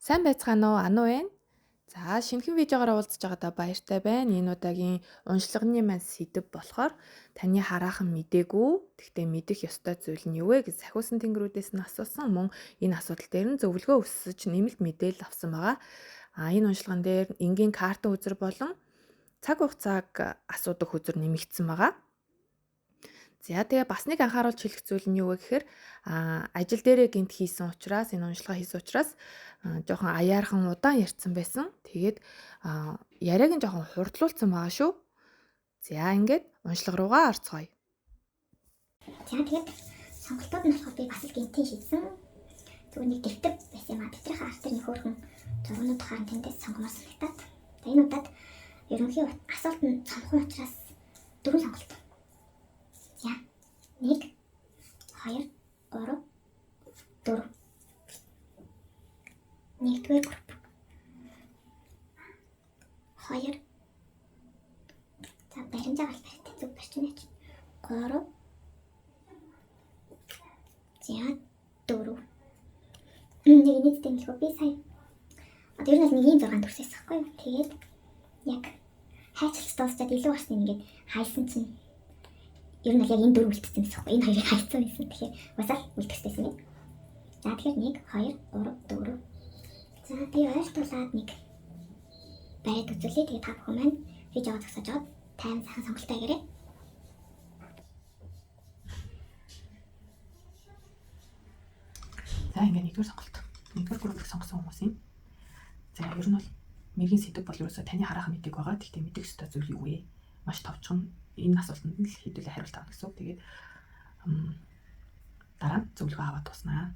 Сайн байцгаана уу? Ану байна. За, шинэхэн видеогоор уулзж байгаадаа баяртай байна. Энэ удаагийн уншлагын маань сэдэв болохоор таны хараахан мдээгүй, тэгтээ мэдэх ёстой зүйл нь юу вэ гэж сахиусан тэнгэрүүдээс нь асуусан. Мөн энэ асуудал дээр нь зөвлөгөө өсөж нэмэлт мэдээлэл авсан байгаа. А энэ уншлаган дээр энгийн картын үзэр болон цаг хугацааг асуудаг үзэр нэмэгдсэн байгаа. За тэгээ бас нэг анхааруулж хэлэх зүйл нь юу вэ гэхээр ажил дээрээ гинт хийсэн учраас энэ уншилгаа хийсэн учраас жоохон аяархан удаан ярьсан байсан. Тэгээд яриаг нь жоохон хурдлуулсан байгаа шүү. За ингээд уншлага руугаа орцгоё. За тэгээд сонголтууд нь болохоор би бас л гинтийн шийдсэн. Зүгээр нэг дэвтэр байсан юм а. Дэвтрийнхээ арт дээр нэг хөөрхөн зургнууд харан тэндээс сонгомоор санагтаад. За энэ удаад ерөнхий асуулт нь цомхон учраас дөрвөн сонголт. За 1 2 3 4. Нэгдүгээр групп. 2. За баримжаа гал барьтай зүг барьчихна чи. 3. За 4. Нэг нийтдээ нэлхүү би сая. Одоо ер нь бол нэг ийм 6 төрсөөс байхгүй юу? Тэгээд яг хайчлалт дуусчаад илүү гарсны ингээд хайсан чинь ер нь бол яг энэ дөрөв үлдсэн гэсэн юм. Энэ хоёрыг хайцсан байсан. Тэгэхээр уусаал үлдэхтэйсэн юм. За тэгэхээр 1 2 3 4. За би ойлтуулаад нэг бариад үзүүлье. Тэгээд та бүхэн маань видеого зогсоож аваад тайван сайхан сонголтоо хийгээрэй. За ингээд нэгдүгээр сонголт. Нэгдүгээр группийг сонгосон хүмүүсийн за ер нь бол мэргийн сэдв бол ерөөсөө таны хараахан мэдээг байгаа. Гэхдээ мэдэх ёстой зүйл юу вэ? Маш товчхон энэ асуултанд нь л хэдүүлээ хариулт авна гэсэн үг. Тэгээд дараа нь зөвлөгөө аваад дуснаа.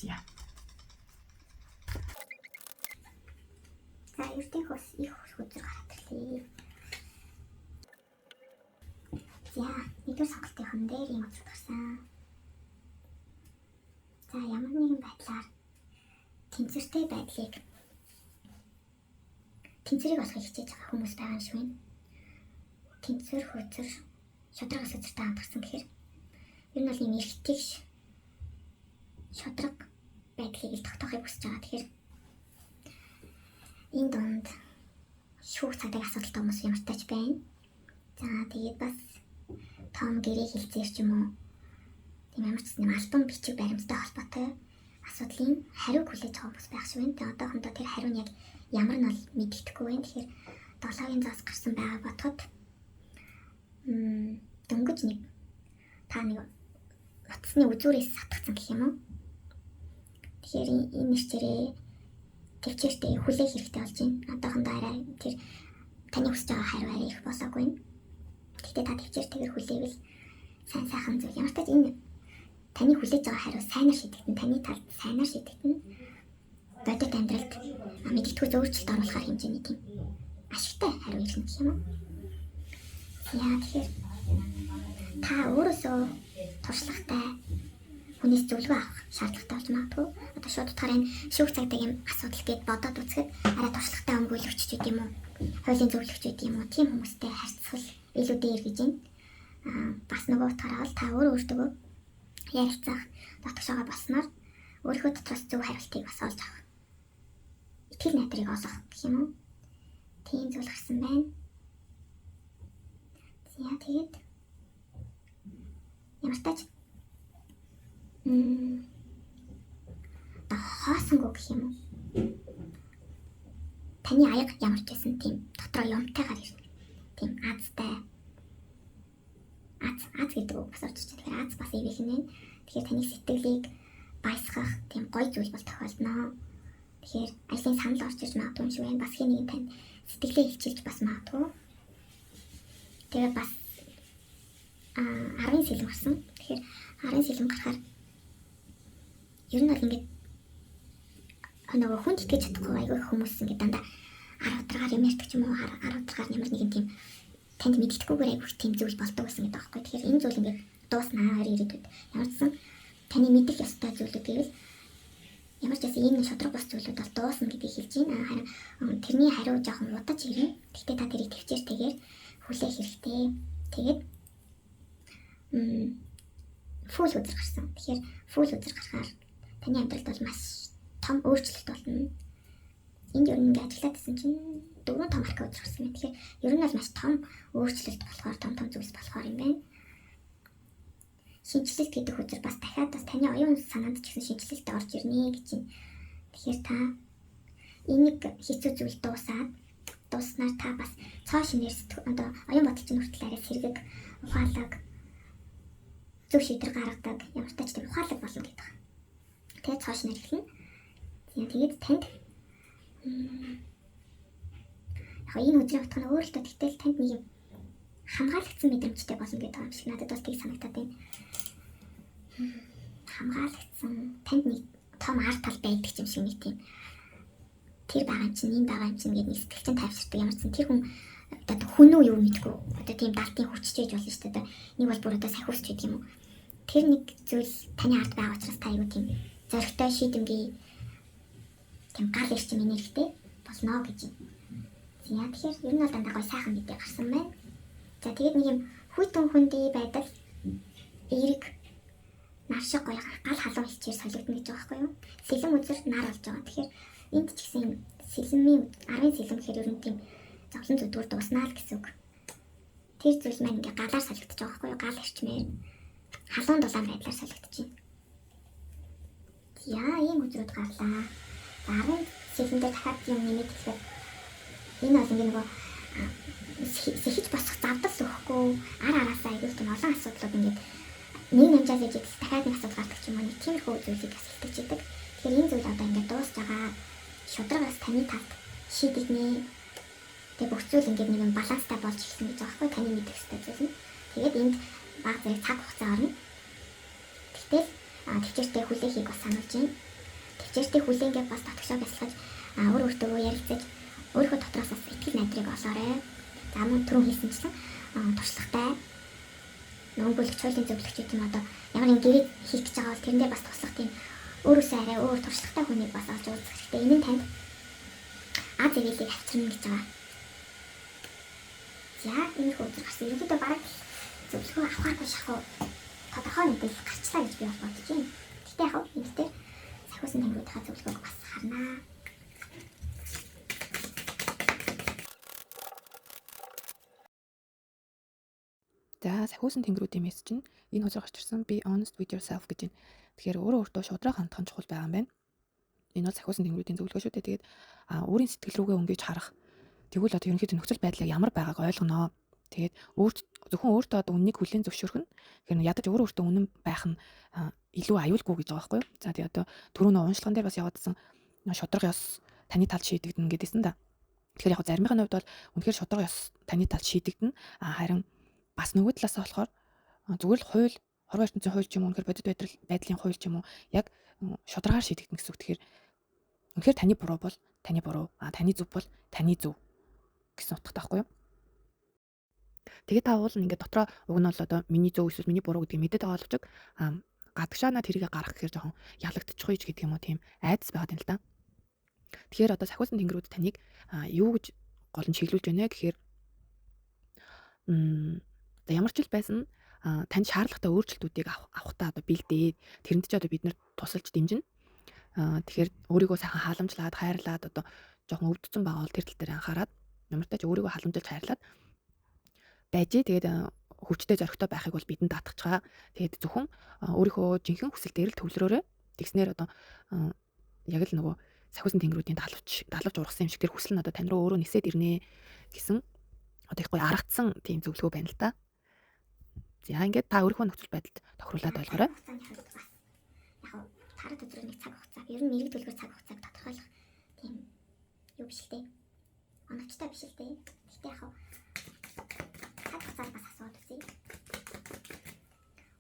За. За ердийн хос их хөзөр гараад ирлээ. За нэгдүгээр сонголтынхон дээр ийм үзэл гарсан. За ямар нэгэн байдлаар тэнцвэртэй байдлыг тэнцвэрийг олохыг хичээж байгаа хүмүүс байгаа юм шиг байна. Тэнцвэр, хөзөр, шударга сөзөртэй хамтарсан гэхээр ер нь бол ийм эрхтгийгш шударга байдлыг ил тогтоохыг хүсэж байгаа. Тэгэхээр энэ дунд шүүх цагдаагийн асуудалтай хүмүүс ямартай ч байна. За тэгээд бас том гэрээ хилцээр ч юм уу тийм ямар ч юм албан бичиг баримттай холбоотой асуудлын хариуг хүлээж байгаа хүмүүс байх шиг байна. Тэгээд одоохондоо тэр хариу нь яг ямар нь бол мэддэхгүй байна. Тэгэхээр долоогийн зоос гарсан байгаа бодоход дөнгөж нэг та нэг утасны үзүүрээс сатгцсан гэх юм уу. Тэгэхээр энэ нэрчээрээ төвчээртэй хүлээх хэрэгтэй болж байна. Одоохондоо арай тэр таны хүсэж байгаа хариу арай их болоогүй байна. Гэхдээ та төвчээртэйгээр хүлээвэл сайн сайхан зүйл. Ямар ч тач энэ таны хүлээж байгаа хариу сайнаар шийдэгдэн, таны талд сайнаар шийдэгдэн. Бодит амьдралд мэдгэдэггүй зөөрчлөлт оруулахар хэмжээний тийм ашигтай хариу ирнэ гэх юм уу. За тэгэхээр та өөрөөсөө туршлагатай хүнээс зөвлөгөө авах шаардлагатай болж магадгүй. Одоо шууд утгаараа энэ шүүх цагдаагийн асуудал гэд бодоод үзэхэд арай туршлагатай өмгөөлөгч ч гэдэм үү, хуулийн зөвлөгч гэдэг юм уу, тийм хүмүүстэй харьцах илүү дээр гэж байна. Бас нөгөө утгаараа бол та өөрөө өөртөө ярилцах, дотгошоогоо болсноор өөрийнхөө дотроос зөв хариултыг бас олж авах. Итгэл найдрыг олох гэх юм уу? Тийм зүйл гарсан байна. За тэгээд ямар тач хоосонгүй гэх юм уу? Таны аяга ямар ч байсан тийм дотроо юмтайгаар ирнэ. Тийм азтай. Аз гэдэг үг бас орж ирж байна. Тэгэхээр аз бас ивэх нэ. Тэгэхээр таны сэтгэлийг баясгах тийм гоё зүйл бол тохиолдно. Тэгэхээр ажлын санал орж ирж магадгүй юм шиг байна. Бас хэн нэгэн танд сэтгэлээ илчилж бас магадгүй. Тэгээ бас 10-ын сэлэм гарсан. Тэгэхээр 10-ын сэлэм гарахаар ер нь бол ингээд нөгөө хүнд итгэж чадахгүй айгүй хүмүүс ингээд дандаа 10 ударгаар юм ярьдаг ч юм уу 10 ударгаар ямар нэгэн тийм танд мэддэхгүйгээр айгүй тийм зүйл болдог байсан гэдэг аахгүй. Тэгэхээр энэ зүйл ингээд дууснаа харин ирээдүйд ямар ч сан таны мэдэх ёстой зүйлүүд гэвэл ямар ч байсан ийм шудраг бус зүйлүүд бол дуусна гэдгийг хэлж байна. Харин тэрний хариу жоохон удаж ирнэ. Гэхдээ та тэрийг төвчээртэйгээр хүлээх хэрэгтэй. Тэгээд Fool үзэр гарсан. Тэгэхээр Fool үзэр гарахаар таны амьдралд бол маш том өөрчлөлт болно. Энд ер нь ингээ ажиглаад байсан чинь дөрвөн том арка үзэр гарсан байна. Тэгэхээр ер нь бол маш том өөрчлөлт болохоор том том зүйлс болохоор юм байна. Шинэчлэлт гэдэг үзэр бас дахиад бас таны оюун санаанд ч гэсэн шинэчлэлт орж ирнэ гэж байна. Тэгэхээр та энийг хэцүү зүйл дуусаад дууснаар та бас цоо шинээр одоо оюун бодол чинь хүртэл арай сэргэг, ухаалаг, зөв шийдвэр гаргадаг, ямар ч тач тийм ухаалаг болно гэдэг. Тэгээд цоо шинээр эхэлнэ. Тэгээд танд яг энэ өдрийн утга нь өөр л доо, тэгтэл танд нэг юм хамгаалагдсан мэдрэмжтэй болно гэдэг юм шиг надад бол тийг санагдаад байна. Хамгаалагдсан, танд нэг том ар тал байдаг юм шиг нэг тийм тэр байгаа юм чинь, энэ байгаа юм чинь гэдэг нэг сэтгэл чинь тайвширдаг. Ямар ч сан тэр хүн одоо хүн үү юу мэдгүй. Одоо тийм далтын хүчжээж болно шүү дээ. Одоо нэг бол бүр одоо сахиусч гэдэг юм уу. Тэр нэг зүйл таны ард байгаа учраас та айгүй тийм зоригтой, шийдэмгий, тийм гал эрчим энергитэй болно гэж юм. За тэгэхээр ер нь бол дандаа гой сайхан мэдээ гарсан байна. За тэгээд нэг юм хүйтэн хүндий байдал эерэг нар шиг гоё гал халуун элчээр солигдно гэж байгаа байхгүй юу? Сэлэм үзэр нар болж байгаа. Тэгэхээр энд ч гэсэн сэлмийн 10 сэлэм гэхээр ер нь тийм зовлон зүдгүүр дууснаа л гэсэн үг. Тэр зүйл маань ингээ галаар солигдож байгаа байхгүй юу? Гал эрчмээр халуун дулаан байдлаар солигдож байна. За ийм үзрүүд гарлаа. За 10 сэлэм дээр дахиад юм нэмээд хэлэхэд энэ бол ингээ нөгөө сэхэж босох завдал өгөхгүй ар араасаа айгүй тийм олон асуудлууд ингээд нэг намжаал гэж дахиад нэг асуудал гардаг ч юм уу, нэг тиймэрхүү зүйлийг бас илтгэж идэг. Тэгэхээр энэ зүйл одоо ингээд дуусж байгаа. Шударга бас таны талд шийдэгнэ. Тэгээ бүх зүйл ингээд нэг юм баланстай болж эхэлнэ гэж байгаа байхгүй, таны мэдэх ёстой зүйл нь. Тэгээд энд баг зэрэг цаг хугацаа орно. Тэгтэл төвчээртэй хүлээхийг бас сануулж байна. Төвчээртэй хүлээнгээ бас дотгошоо бясалгаж өөр өөртөө ярилцаж өөрийнхөө дотроос бас итгэл найдрыг олоорой. За мөн түрүүн хэлсэнчлэн туршлагатай нөгөөлөгч, хуулийн зөвлөгч гэх юм одоо ямар нэг гэрээ хийх гэж байгаа бол тэрэндээ бас туслах тийм өөрөөсөө арай өөр туршлагатай хүнийг бас олж уулзах хэрэгтэй. Энэ нь танд аз ивэлийг авчирна гэж байгаа. За иймэрхүү үзэл гарсан. Ерөнхийдөө бараг зөвлөгөө авахаргүй шахуу тодорхой мэдээлэл гарчлаа гэж би бол бодож байна. Гэхдээ яг энэ дээр сахиусан тэнгэрүүдийнхаа зөвлөгөөг бас харнаа. За сахиусан тэнгэрүүдийн мессеж нь энэ хозоор гарч ирсэн be honest with yourself гэж байна. Тэгэхээр өөрөө өөртөө шудраг хандах нь чухал байгаа юм байна. Энэ бол сахиусан тэнгэрүүдийн зөвлөгөө шүү дээ. Тэгээд өөрийн сэтгэл рүүгээ өнгөж харах. Тэгвэл одоо ерөнхийдөө нөхцөл байдлыг ямар байгааг ойлгоно. Тэгээд зөвхөн өөртөө одоо үннийг хүлээн зөвшөөрөх нь тэгэхээр ядаж өөрөө өөртөө үнэн байх нь илүү аюулгүй гэж байгаа байхгүй юу? За тэгээд одоо түрүү нөө уншлаган дээр бас яваадсан шудраг ёс таны талд шийдэгдэнэ гэдээсэн да. Тэгэхээр яг заримынхаа хувьд бол үнэхээр шудраг ёс таны талд шийдэгдэнэ. Харин бас нөгөө талаасаа болохоор зүгээр л хууль, хорвоо ертөнцийн хууль ч юм уу, үнэхээр бодит байдлын хууль ч юм уу яг шударгаар шийдэгдэнэ гэсэн үг. Тэгэхээр үнэхээр таны буруу бол таны буруу, таны зөв бол таны зөв гэсэн утгатай байхгүй юу? Тэгээд та уул ингээд дотроо уг нь бол одоо миний зөв эсвэл миний буруу гэдгийг мэдээд байгаа боловч гадагшаанаа тэрийгэ гаргах гэхээр жоохон ялагдчихгүй ч гэдэг юм уу, тийм айдас байгаад байна л да. Тэгэхээр одоо сахиусан тэнгэрүүд таныг юу гэж гол нь чиглүүлж байна гэхээр за ямар ч л байсан танд шаардлагатай өөрчлөлтүүдийг авахтаа одоо бэлдээд тэрэнд ч одоо бид нар тусалж дэмжинэ. Тэгэхээр өөрийгөө сайхан халамжлаад, хайрлаад одоо жоохон өвдсөн байгаа бол тэр тал дээр анхаарад ямар ч тач өөрийгөө халамжилж хайрлаад байж. Тэгээд хүчтэй зоригтой байхыг бол бидэнд даатгах. Тэгээд зөвхөн өөрийнхөө жинхэнэ хүсэл дээр л төвлөрөөрэй. Тэгснээр одоо яг л нөгөө сахиусан тэнгэрүүдийн далавч ургасан юм шиг тэр хүсэл нь одоо тань руу өөрөө нисээд ирнэ гэсэн одоо их гоё аргацсан тийм зөвлөгөө байна л да. За ингээд та өөрийнхөө нөхцөл байдалд тохируулаад ойлгоорой. Яг тарат өдрөө нэг цаг хугацаа, ер нь мэрэг төлгөр цаг хугацааг тодорхойлох тийм юу биш л дээ. Оновчтой биш л дээ. Гэхдээ яг цаг хугацаар бас асуудал үзье.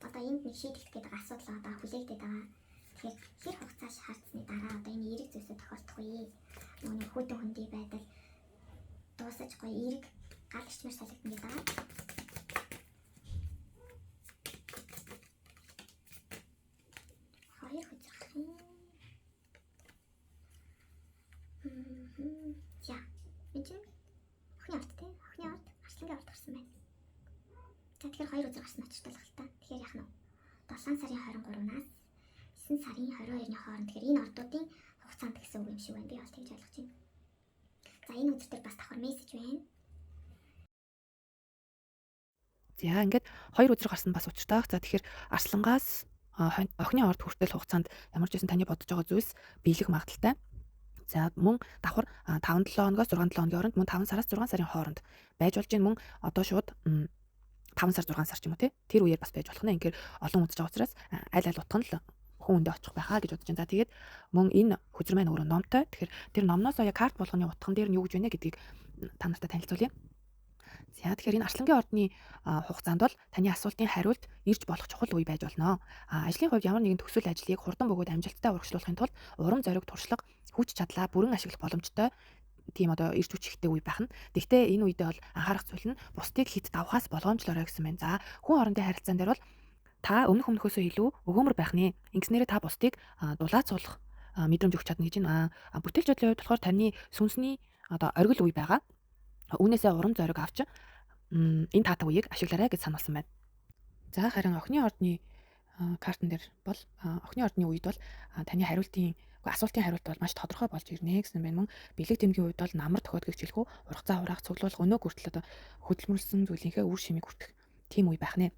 Одоо энд нэг шийдэгдэх гэдэг асуудал одоо хүлээгдээд байгаа. Тэгэхээр хэр хугацаа шаардсны дараа одоо энэ эерэг зүйлсүүд тохиолдох вэ? Нөгөө нэг хүйтэн хөндий байдал дуусаж гоё эерэг гал эрчмээр солигдно гэдэг байгаа. Хоёр хүзрэх юм. За, энэ чинь охины орт тий? Охины орт, арслангийн орт гарсан байна. За тэгэхээр хоёр үзэр гарсан учиртай л та. Тэгэхээр яах нь вэ? Улаан сарын 23-наас 9 сарын 22-ны хооронд. Тэгэхээр энэ ордуудын хугацаанд гэсэн үг юм шиг байна. Би бол тэгж ойлгож байна. За энэ өдөр дээр бас давхар мессеж байна. За ингээд хоёр өдөр гарсан бас учиртай. За тэгэхээр арслангаас охины орд хүртэл хугацаанд ямар ч байсан таны бодож байгаа зүйлс биелэх магадлалтай. За мөн давхар 5-7 хоногоос 6-7 хоногийн хооронд, мөн 5 сараас 6 сарын хооронд байж болж байна. Мөн одоо шууд 5 сар 6 сар ч юм уу, тэр үеэр бас байж болох нэ. Ингээд олон үзэж байгаа учраас аль аль утга нь л хүн өндөө очих байхаа гэж бодож байна. За тэгээд мөн энэ хөзөр маань өөрөө номтой. Тэгэхээр тэр номноосоо яг карт болгоны утган дээр нь юу гэж байна гэдгийг та нартай танилцуулъя. За тэгэхээр энэ арслангийн ордны хугацаанд бол таны асуултын хариулт ирж болох чухал үе байж болно. Ажлын хувьд ямар нэгэн төсөл ажлыг хурдан бөгөөд амжилттай урагшлуулахын тулд урам зориг, туршлага, хүч чадлаа бүрэн ашиглах боломжтой тийм одоо ирж хүч ихтэй үе байх нь. Гэхдээ энэ үедээ бол анхаарах зүйл нь бусдыг хит давхаас болгоомжлоорой гэсэн байна. За хүн орондын харилцаан дээр бол та өмнөхөөсөө илүү өгөөмөр байх нэ. Ингэснээрээ та бусдыг дулаацуулах мэдрэмж өгч чадна гэж байна. Бүтээлч бодлын хувьд болохоор таны сүнсний одоо оргил үе байгаа. Үүнээсээ урам зориг авч энэ таатай үеийг ашиглаарай гэж сануулсан байна. За харин охины ордны картн дээр бол охины ордны үед бол таны хариултын асуултын хариулт бол маш тодорхой болж ирнэ гэсэн байна. Мөн бэлэг тэмдгийн үед бол намар тохиолдгийг хэлэхүү, ургацаа хураах, цуглуулах, өнөө хүртэл одоо хөдөлмөрлсөн зүйлийнхээ үр шимийг хүртэх тийм үе байх нэ.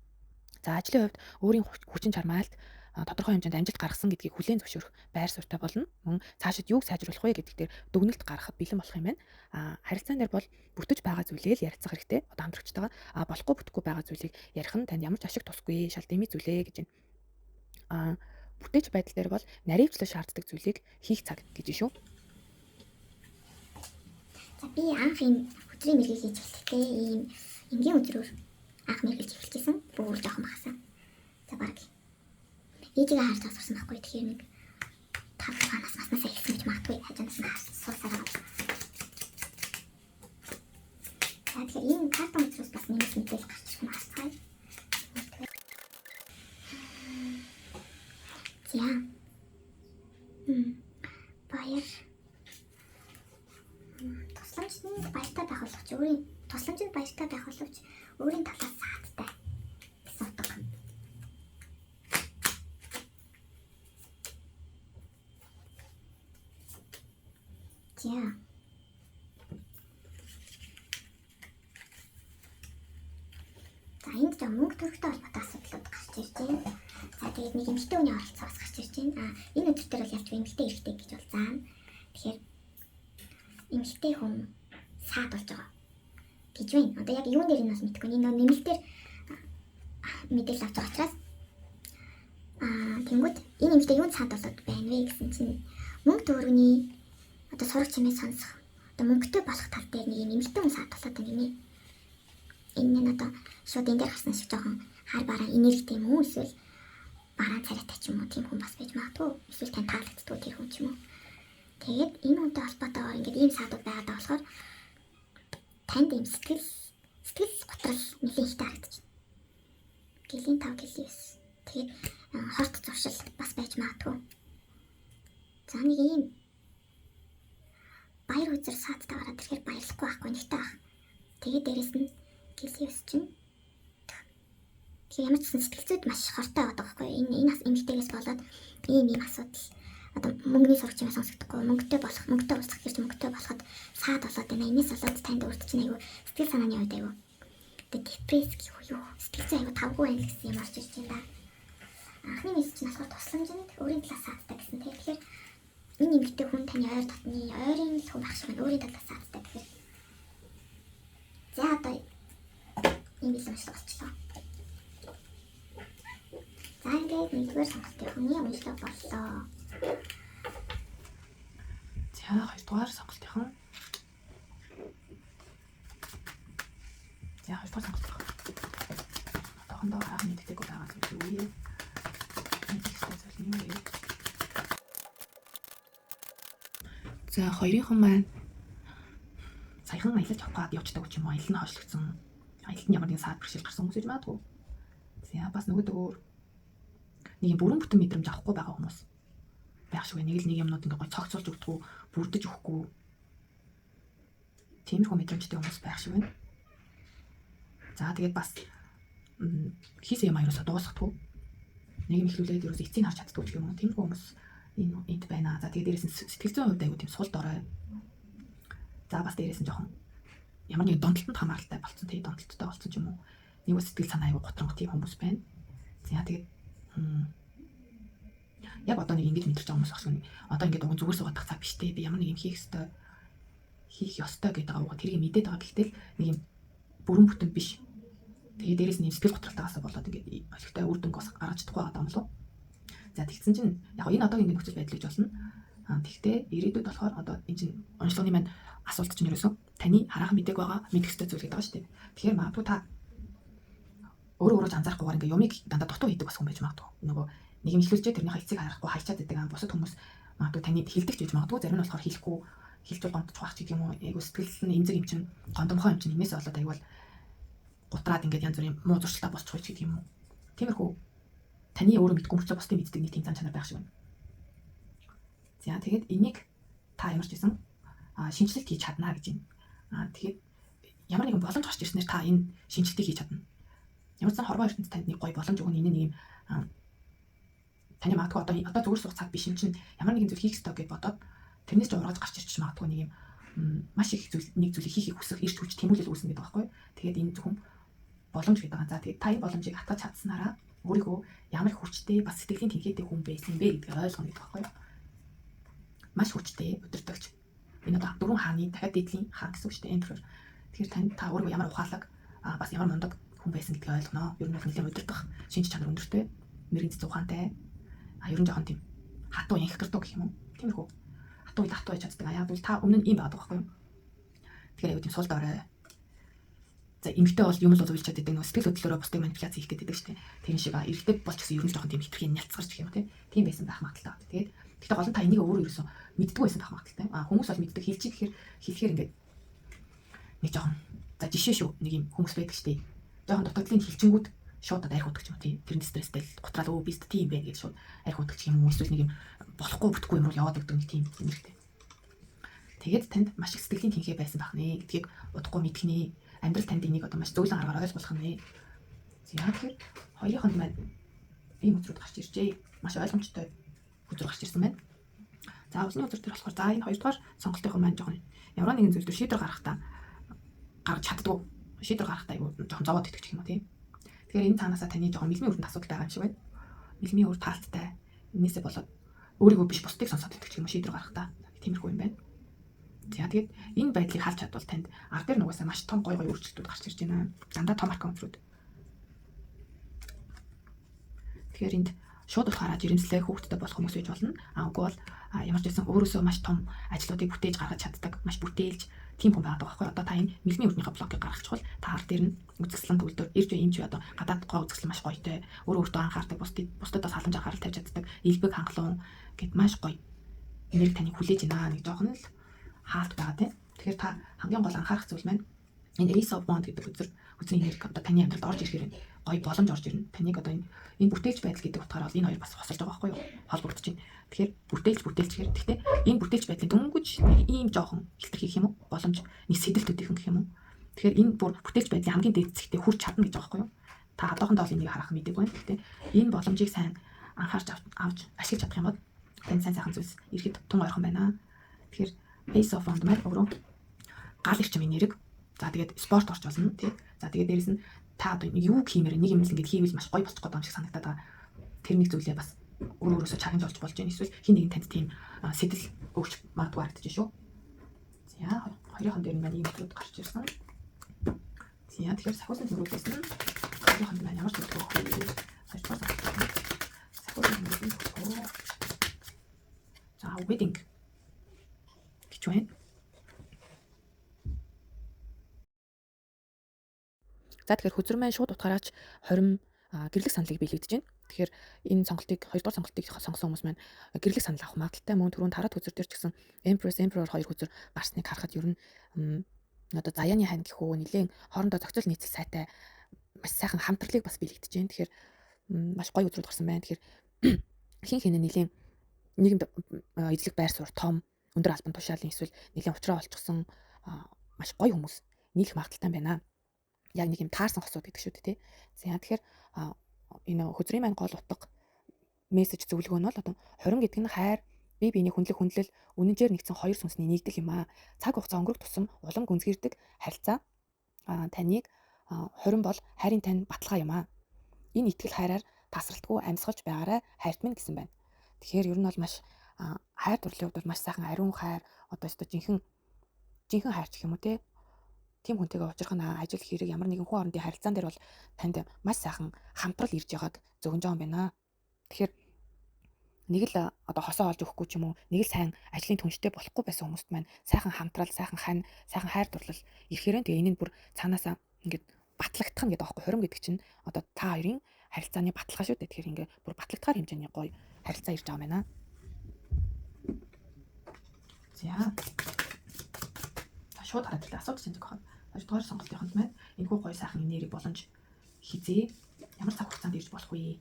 За ажлын хувьд өөрийн хүчин чармайлт тодорхой хэмжээнд амжилт гаргасан гэдгийг хүлээн зөвшөөрөх байр суурьтай болно. Мөн цаашид юуг сайжруулах вэ гэдэг дээр дүгнэлт гаргахад бэлэн болох юм байна. Харилцаан дээр бол бүтэж байгаа зүйлээ л ярилцах хэрэгтэй. Одоо хамтрагчтайгаа болохгүй бүтэхгүй байгаа зүйлийг ярих нь танд ямар ч ашиг тусгүй, шал дэмий зүйлээ гэж байна. Бүтээч байдал дээр бол наривчлал шаарддаг зүйлийг хийх цаг гэж шүү. За би анх ийм хөзрийн мэргийг хийж эхлэхдээ ийм энгийн өдрөөр анх мэргэлж эхэлчихсэн. Бүр жоохон багасаа. За баг ээжигээ харж сурсан байхгүй. Тэгэхээр нэг 5 6 нас наснасаа эхэлсэн гэж магадгүй. Хажуунаас нь харж сурсаар байгаа. За тэгэхээр энэ картон өдрөөс бас нэмэлт мэдээлэл гарч ирэх нь харцгаая. За. Баяр. Тусламжны баяртай байх боловч өөрийн тусламжинд баяртай байх боловч өөрийн талаас саадтай гэсэн утга. За. За энд жоо мөнгө төгрөгтэй холбоотой асуудлууд гарч ирж байна. За тэгээд нэг эмэгтэй хүний оролцоо бас гарч ирж байна. Энэ өдөр дээр бол явж эмэгтэй эрэгтэй гэж бол заана. Тэгэхээр эмэгтэй хүн саад болж байгаа гэж байна. Одоо яг юун дээр нь бас мэдэхгүй. Энэ нэмэлтээр мэдээлэл авч байгаа учраас тэнгууд энэ эмэгтэй юунд саад болоод байна вэ гэсэн чинь мөнгө төгрөгийн одоо сураг чимээ сонсох одоо мөнгөтэй болох тал дээр нэг юм эмэгтэй хүн саад болоод байна гинэ. Энэ нь одоо шууд энэ дээр гарсан шиг жоохон хар бараан энергитэй юм уу эсвэл бараан царайтай ч юм уу тийм хүн бас байж магадгүй. Эсвэл тань таалагддаггүй тэр хүн ч юм уу. Тэгээд энэ хүнтэй холбоотойгоор ингээд ийм саадууд байгаад байгаа болохоор танд ийм сэтгэл готрол нэлээд ихтэй харагдаж байна. Гэлийн 5 гэлийн 9. Тэгээд хорт зуршил бас байж магадгүй. За нэг ийм баяр үзэр саадтай гараад ирэхээр баярлахгүй байхгүй нэгтэй байх. Тэгээд дээрэс нь гэлийн 9 чинь тэгэхээр ямар ч гэсэн сэтгэл зүйд маш хортой байгаа байхгүй. Энэ эмэгтэйгээс болоод ийм асуудал одоо мөнгөний сурагч юм сонсогдохгүй, мөнгөтэй болох, мөнгөтэй уулзах гэж мөнгөтэй болоход саад болоод байна. Энэс болоод танд өөрт чинь айгүй сэтгэл санааны хувьд айгүй одоо депресс гэх үү юу сэтгэл зүй айгүй тавгүй байна гэсэн юм орж ирж байна да. Анхны мессеж нь болохоор тусламжинд өөрийн талаас саадтай гэсэн. Тэгэхээр энэ эмэгтэй хүн таны ойр дотны ойрын л хүн байх шиг байна. Өөрийн талаас саадтай гэхээр за одоо ийм бэлэн уншлага болчлоо. За ингээд нэгдүгээр сонголтын уншлага боллоо. За хоёрдугаар сонголтын. За хоёрдугаар сонголт. Одоохондоо хаах мэддэггүй байгаа зүйл юу вэ? Мэдэх ёстой зүйл нь юу вэ? За хоёрынхан маань саяхан аялаж явах гээд явждаг ч юм уу, аялал нь хойшлогдсон. Аялалд нь ямар нэгэн саад бэрхшээл гарсан хүмүүс гэж магадгүй. За бас нөгөөдөөр нэг юм бүрэн бүтэн мэдрэмж авахгүй байгаа хүмүүс байх шиг байна. Нэг л нэг юмнууд ингээ гой цогцолж өгдөггүй, бүрдэж өгөхгүй. Тиймэрхүү мэдрэмжтэй хүмүүс байх шиг байна. За тэгээд бас хийсэн юм аяусаа дуусгахдаггүй. Нэг юм эхлүүлээд ерөөсөө эцсийг харж чаддгүй ч юм уу. Тиймэрхүү хүмүүс энэ энд байна. За тэгээд дээрээс нь сэтгэл зүйн хувьд айгүй тийм сул дорой. За бас дээрээс нь жоохон ямар нэгэн донтолтонд хамааралтай болцсон, тий, донтолттой болцсон ч юм уу. Нэг бас сэтгэл санаа айгүй гутранх тийм хүмүүс байна. За тэгээд яг одоо нэг ингэж мэдэрч байгаа хүмүүс багш нь одоо ингээд уг зүгээр суугаад цаг биш те, би ямар нэг юм хийх ёстой, хийх ёстой гэдэг байгаа уг тэрийг мэдээд байгаа. Гэхдээ л нэг юм бүрэн бүтэн биш. Тэгээ дээрээс нь сэтгэл готролтойгоос болоод ингээд олигтой үр дүнг бас гаргаж чадахгүй байгаа юм лу. За тэгсэн чинь яг энэ одоогийн ингээд нөхцөл байдал гэж болно. Тэгтээ ирээдүйд болохоор одоо энэ чинь онцлогны маань асуулт чинь ерөөсөө таны хараахан мэдээг байгаа, мэдэх ёстой зүйл гэдэг байгаа шүү дээ. Тэгэхээр магадгүй та өөрөө өөрөө ч анзаарахгүйгээр ингээд юмыг дандаа дутуу хийдэг бас хүн байж магадгүй. Нөгөө нэг юм эхлүүлжээ тэрнийхээ эцсийг харахгүй хайчаад байдаг. Бусад хүмүүс магадгүй таны хилдэг ч гэж магадгүй, зарим нь болохоор хэлэхгүй хэлж гомдчих байх ч гэх юм уу. Айгу сэтгэл нь эмзэг юм чинь, гондомхой юм чинь энэсээ болоод айгу бол гутраад ингээд янз бүрийн муу зуршилтай болчих ч гэх юм уу. Тиймэрхүү таны өөрөө мэдгүй мөртлөө бусдын мэддэг нэг тийм зан чанар байх шиг байна. За тэгээд энийг та ямар ч байсан шинэчлэлт хийж чаднаа гэж байна. Тэгээд ямар нэгэн боломж гарч ирснээр та энэ шинэчлэлтийг хийж чадна. Ямар ч сан хорвоо ертөнц танд нэг гоё боломж өгнө. Энэ нэг юм таны магадгүй одоо зүгээр суух цаг биш юм чинь ямар нэгэн зүйл хийх ёстой гэж бодоод тэрнээс ч ургаж гарч ирчих магадгүй нэг юм маш их зүйл, нэг зүйлийг хийхийг хүсэх эрч хүч, тэмүүлэл үүснэ гэдэг байхгүй. Тэгээд энэ зөвхөн боломж гэдэг байгаа. За тэгээд та энэ боломжийг хатгаж чадсанараа өөрийгөө ямар их хүчтэй, бас сэтгэлийн тэнхээтэй хүн байсан бэ гэдгийг ойлгоно гэдэг байхгүй. Маш хүчтэй удирдагч. Энэ одоо дөрвөн хааны дахиад дээдлийн хаан гэсэн үг шүү дээ. Emperor. Тэгэхээр тань та өөрийгөө ямар ухаалаг, бас ямар мундаг хүн байсан гэдгийг ойлгоно. Ер нь бол нэлээд удирдах шинж чанар өндөртэй, мэрэгэн цэцэн ухаантай. Ер нь жоохон тийм хатуу янхгардуу гэх юм уу. Тиймэрхүү. Хатуу үед хатуу байж чаддаг. Яг бол та өмнө нь ийм байдаг байхгүй юу? Тэгэхээр аюу тийм сул дорой. За эмэгтэй бол юм л уйлж чаддаг, нөгөө сэтгэл хөдлөлөөрөө бусдыг манипуляц хийх гэдэг шүү дээ. Тэр шиг эрэгтэй бол ч гэсэн ер нь жоохон тийм хитрхийн нялцгарч гэх юм тий. Тийм байсан байх магадлалтай. Тэгээд гэхдээ гол нь та энийг өөрөө ерөөсөө мэддэггүй байсан байх магадлалтай. Хүмүүс бол мэддэг, хэлчих гэхээр хэлэхээр ингээд нэг жоохон за жишээ шүү, нэг юм хүмүүс байдаг шүү дээ. Жоохон дутагдлын хилчингүүд шууд арх удаг ч юм уу тий. Тэрэн стресстэй л гутраал өө би тийм байх гэж шууд арх удаг ч юм уу, эсвэл нэг юм болохгүй бүтгүй юм руу яваад өгдөг нэг тийм нэрхтэй. Тэгээд танд маш их сэтгэлийн тэнхээ байсан байх нэ гэдгийг удахгүй мэдэх нэ. Амьдрал танд энийг одоо маш зөөлөн аргаар ойлгуулах нэ. За тэгэхээр хоёрынхонд маань ийм үзрүүд гарч иржээ. Маш ойлгомжтой үзрүү гарч ирсэн байна. За улсны үзэр дээр болохоор за энэ хоёрдугаар сонголтынхон маань жоохон ямар нэгэн зүйл төр шийдвэр гаргахтаа гаргаж чаддгүй. Шийдвэр гаргахтаа айгу жоохон зовоод идэх гэх юм уу тийм. Тэгэхээр энэ цаанаасаа таны жоохон мэлмийн үрдэнд асуудал байгаа юм шиг байна. Мэлмийн үр таалттай. Энээсээ болоод өөрийгөө биш бусдыг сонсоод идэх юм уу шийдвэр гаргахтаа. Тиймэрхүү юм байна. За тэгээд энэ байдлыг халж чадвал танд ард дээр нугасаа маш том гой гой өөрчлөлтүүд гарч ирж байна. Дандаа том аркан үзрүүд. Тэгэхээр энд шууд болохоор жирэмслээ хүүхэдтэй болох хүмүүс байж болно. Үгүй бол ямар ч байсан өөрөөсөө маш том ажлуудыг бүтээж гаргаж чаддаг, маш бүтээлж тийм хүн байгаа байхгүй. Одоо та энэ мэлмийн үрднийхээ блокийг гаргачихвал та ард дээр нь үзэсгэлэн төгөлдөр ирж юм чи одоо гадаад гоо үзэсгэлэн маш гоётой, өөрөө өөртөө анхаардаг, бусдад бас халамж анхаарал тавьж чаддаг, элбэг хангалуун гэд маш гоё энерги таныг хүлээж байна. Нэг жоохон л хаалт байгаа тийм. Тэгэхээр та хамгийн гол анхаарах зүйл маань энэ Ace of Wands гэдэг үзрийн энерги одоо таны амьдралд орж ирэхээр гоё боломж орж ирнэ. Таныг одоо энэ бүтээлч байдал гэдэг утгаараа бол энэ хоёр бас хосолж байгаа байхгүй юу? Холбогдож байна. Тэгэхээр бүтээлч гэхээр гэхдээ энэ бүтээлч байдлын дөнгөж нэг ийм жоохон хилтрэх гэх юм уу? Боломж нэг сэтэл төдийхөн гэх юм уу? Тэгэхээр энэ бүр бүтээлч байдлын хамгийн дээд зэгтээ хүрч чадна гэж байгаа байхгүй юу? Та одоохондоо бол энийг харах мэдээг байна. Гэхдээ энэ боломжийг сайн анхаарч авч ашиглаж чадах юм бол танд сайн сайхан зүйлс ирэхэд тун ойрхон байна. Тэгэхээр Ace of Wands маань өөрөө гал эрчим энерги. За тэгээд спорт орч болно тий. За тэгээд дээрэс нь та одоо нэг юу хиймээр нэг юм л ингээд хийвэл маш гоё болчих гээд байгаа юм шиг санагдаад байгаа. Тэр нэг зүйлээ бас өөр өөрөөсөө чагнаж олж болж байна. Эсвэл хин нэгэн танд тийм сэтэл өгч магадгүй харагдаж шүү. За хоёрын дээр нь маань ийм зүйлүүд гарч ирсэн. За тэгэхээр сахиусны тэмүүлээс нь хоёрын маань ямар ч төлөв өгөх вэ? Хоёрдугаар сахиусны тэмүүлээс өгөх. За wedding гэж байна. За тэгэхээр хөзөр маань шууд утгаараач хорим гэрлэх саналыг биелэгдэж байна. Тэгэхээр энэ сонголтыг хоёрдугаар сонголтыг сонгосон хүмүүс маань гэрлэх санал авах магадлалтай. Мөн түрүүн тарат хөзөр дээр ч гэсэн Empress, Emperor хоёр хөзөр гарсныг харахад ер нь одоо заяаны хань гэх үү нэлээд хоорондоо зохицол нийцэл сайтай маш сайхан хамтралыг бас биелэгдэж байна. Тэгэхээр маш гоё үзрүүд гарсан байна. Тэгэхээр хин хинэ нэлээд нийгэмд эзлэх байр суурь том өндөр албан тушаалын эсвэл нэлээд уучраа олчихсон маш гоё хүмүүс нийлэх магадлалтай байна. Яг нэг юм таарсан хосууд гэдэг шүү дээ тий. За тэгэхээр энэ хөзрийн маань гол утга мессеж зөвлөгөө нь бол одоо хурим гэдэг нь хайр, бие биений хүндлэх хүндлэл, үнэнчээр нэгдсэн хоёр сүнсний нэгдэл юм аа. Цаг хугацаа өнгөрөх тусам улам гүнзгийрдэг харилцаа таныг хурим бол хайрын тань баталгаа юм аа. Энэ итгэл хайраар тасралтгүй амьсгалж байгаарай хайрт минь гэсэн байна. Тэгэхээр ер нь бол маш хайр дурлалын хувьд бол маш сайхан ариун хайр, одоо өстой жинхэнэ хайр гэх юм уу те. Тийм хүнтэйгээ уулзрах нь ажил хэрэг ямар нэгэн хүн орондын харилцаан дээр бол танд маш сайхан хамтрал ирж байгааг зөгнж байгаа юм байна. Тэгэхээр нэг л одоо хосоо олж өгөхгүй ч юм уу, нэг л сайн ажлын түнштэй болохгүй байсан хүмүүст маань сайхан хамтрал, сайхан хань, сайхан хайр дурлал ирэхээр тэгээ энэ нь бүр цаанаасаа ингээд батлагдах нь гэдэг аахгүй. Хурим гэдэг чинь одоо та хоёрын харилцааны баталгаа шүү дээ. Тэгэхээр ингээд бүр батлагдахаар хэмжээний гоё харилцаа ирж байгаа юм байна. За. За шууд хараад ирлээ. Асуудал чинь зөх байна. Хоёрдугаар сонголтынхонд маань энэхүү гоё сайхан энерги боломж хизээ ямар цаг хугацаанд ирж болох вэ?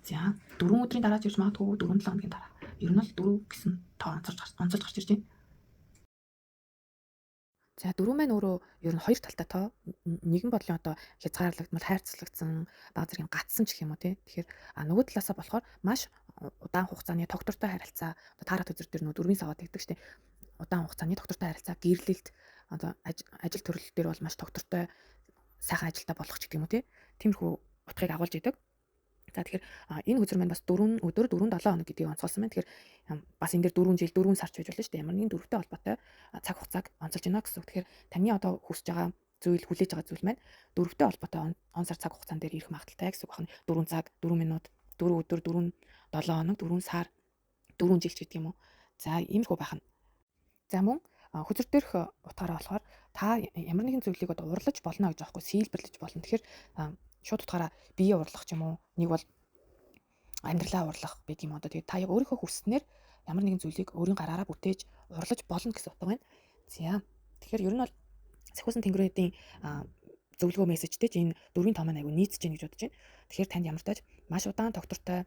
За 4 өдрийн дараа ч ирж магадгүй, 4-7 хоногийн дараа. Ер нь бол 4 гэсэн тоо онцолж гарч ирж байна. За 4 маань өөрөө ер нь хоёр талтай тоо. Нэгэн бодлын одоо хязгаарлагдмал, хайрцаглагдсан, баг зэрэг гатсан ч гэх юм уу тий. Тэгэхээр нөгөө талаасаа болохоор маш удаан хугацааны тогтвортой харилцаа, одоо таарат үзэр дээр нөгөө дөрвийн саваад тэгдэг штеп. Удаан хугацааны тогтвортой харилцаа, гэрлэлт, одоо ажил төрөл дээр бол маш тогтвортой сайхан ажилтаа болох ч гэх юм уу тий. Тиймэрхүү утгыг агуулж идэг. За тэгэхээр энэ хөзөр маань бас 4 өдөр 4-7 хоног гэдгийг онцолсон байна. Тэгэхээр бас энэ дээр 4 жил 4 сар ч байж болно шүү дээ. Ямар нэгэн дөрвтэй холбоотой цаг хугацааг онцолж байна гэсэн үг. Тэгэхээр таны одоо хүсэж байгаа зүйл, хүлээж байгаа зүйл маань дөрвтэй холбоотой он сар цаг хугацаан дээр ирэх магадaltaй гэсэн үг байна. 4 цаг, 4 минут, 4 өдөр, 4 7 хоног, 4 сар, 4 жил ч гэдэг юм уу. За иймэрхүү байх нь. За мөн хөзөр дээрх утгаараа болохоор та ямар нэгэн зүйлийг одоо урлаж болно гэж аахгүй, сийлбэрлэж болно. Тэгэхээр шууд утгаараа бие урлах ч юм уу, нэг бол амьдралаа урлах гэдэг юм одоо. Тэгээд та яг өөрийнхөө хүссэнээр ямар нэгэн зүйлийг өөрийн гараараа бүтээж урлаж болно гэсэн утга байна. За тэгэхээр ер нь бол сахиусан тэнгэрийн зөвлөгөө мессежтэй ч энэ дөрвийн тоо маань айгүй нийцэж гин гэж бодож байна. Тэгэхээр танд ямар тач маш удаан тогтвортой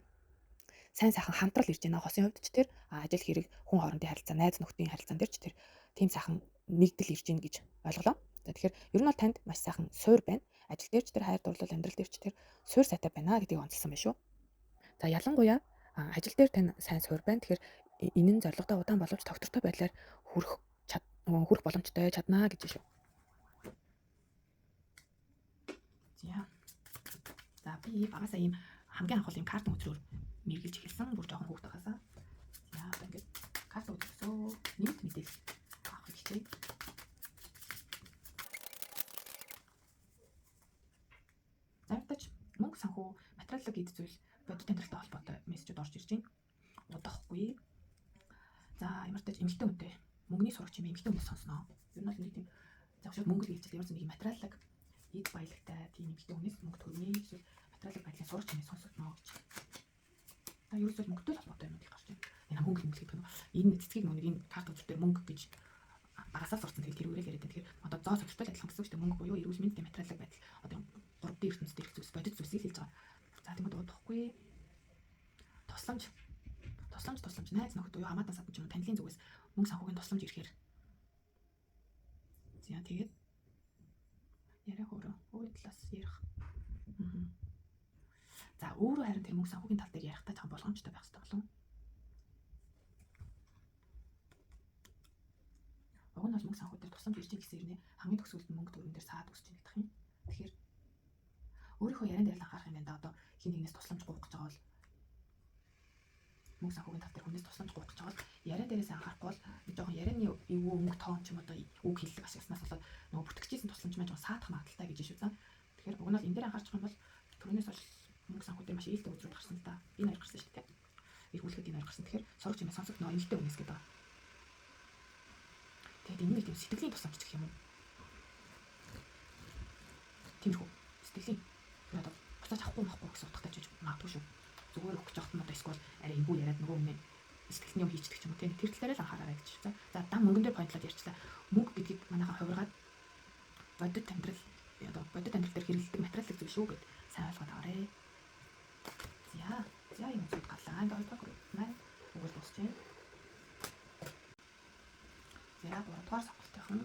сайн сайхан хамтрал ирж байна. Хосын хувьд ч тэр ажил хэрэг, хүн хоорондын харилцаа, найз нөхдийн харилцаан дээр ч тэр тийм сайхан нэгдэл ирж гин гэж ойлголоо. За тэгэхээр ер нь бол танд маш сайхан суур байна. Ажил дээр ч тэр хайр дурлал, амьдрал дээр ч тэр суур сайтай байна гэдгийг онцлсан байна шүү. За ялангуяа ажил дээр тань сайн суур байна. Тэгэхээр энэ нь зорилготой удаан боловч тогтвортой байдлаар хүрэх боломжтой чаднаа гэж шүү. За. За би багасаа ийм хамгийн анх бол ийм картын хөзрөөр мэргэлж эхэлсэн. Бүр жоохон хүүхэд байгаасаа. За одоо ингээд картын хөзрөөсөө нэмэлт мэдээлэл авах хичээе. Завтаж мөнгө санхүү, материаллык эд зүйл, бодит амьдралтай холбоотой мессежүүд орж ирж байна. Удахгүй. За ямар тач эмэгтэй хүнтэй мөнгөний сурагч юм эмэгтэй хүнээс сонсноо. Ер нь бол нэг тийм завшаад мөнгө л гэж ямар ч нэг материаллык эд баялагтай тийм эмэгтэй хүнээс мөнгө төрнө эсвэл материаллык байдлын сурагч юм сонсогдно гэж. За ерөөсөө мөнгөтэй холбоотой юмнууд их гарч байна. Энэ мөнгө мөнгө гэдэг нь энэ цэцгийг нэг энэ карт үзэр дээр мөнгө гэж багасаа сурцсан. Тэгэхээр тэрүүрээ л яриад байна. Тэгэхээр одоо зоо содортой л адилхан гэсэн үг шүү дээ. Мөнгө буюу эрүүл мэндийн материаллык байдал одоо 3D ертөнцид ирэх зүйлс, бодит зүйлсийг хэлж байгаа. За тэгмэд удахгүй. Тусламж найз нөхөд буюу хамаатан садан ч юм уу танилын зүгээс мөнгө санхүүгийн тусламж ирэхээр. За тэгээд яриа хөөрөө өөр талаас ярих. За өөрөө харин тэр мөнгө санхүүгийн тал дээр ярихдаа жоохон болгоомжтой байх хэрэгтэй болов. Уг нь бол мөнгө санхүү дээр тусламж ирж гэсэн ирнэ хамгийн төгсгөлд мөнгө төрөн дээр саад өсч байгаа юм. Тэгэхээр өөрийнхөө яриан дээр л анхаарах юм байна да. Одоо хин нэгнээс тусламж гуйх гэж байгаа бол мөнгө санхүүгийн тал дээр хүнээс тусламж гуйх гэж байгаа бол яриан дээрээс анхаарахгүй бол жоохон ярианы эвгүй мөнгө тоон ч юм одоо үг хэллэг ашигласнаас болоод нөгөө бүртгэжсэн тусламж маань жоохон саадах магадaltaй гэж шүү заа. Тэгэхээр уг нь бол энэ дээр анхаарчих юм бол түрүүнээс бол мөнгө санхүү дээр маш ээлтэй үзрүүд гарсан л да. Энэ хоёр гарсан шүү дээ. Эргүүлэхэд энэ хоёр гарсан. Тэгэхээр сорогч юм сонсогдно эмэгтэй хүнээс гэдэг байгаа. Тэгээд энэ нэг тийм сэтгэлийн тусламж гэх юм уу? Тиймэрхүү сэтгэлийн тэр одоо буцааж авахгүй махгүй гэсэн утгатай ч гэж магадгүй шүү. Зүгээр өгөх гэж явахт нь одоо эсвэл арай эвгүй яриад нөгөө өмнө сэтгэлний юм хийчихдэг ч юм уу тийм тэр тал дээр л анхаараарай гэж. За дан мөнгөн дээр поинтлоод ярьчлаа. Мөнгө гэдгийг манайхан хувиргаад бодит амьдрал одоо бодит амьдрал дээр хэрэглэдэг материаллык зүйл шүү гэд сайн ойлгоод аваарэ. За юм зүйл гарлаа. Ингээ хоёрдугаар групп маань үгээр дуусч байна. За гуравдугаар сонголтынхан.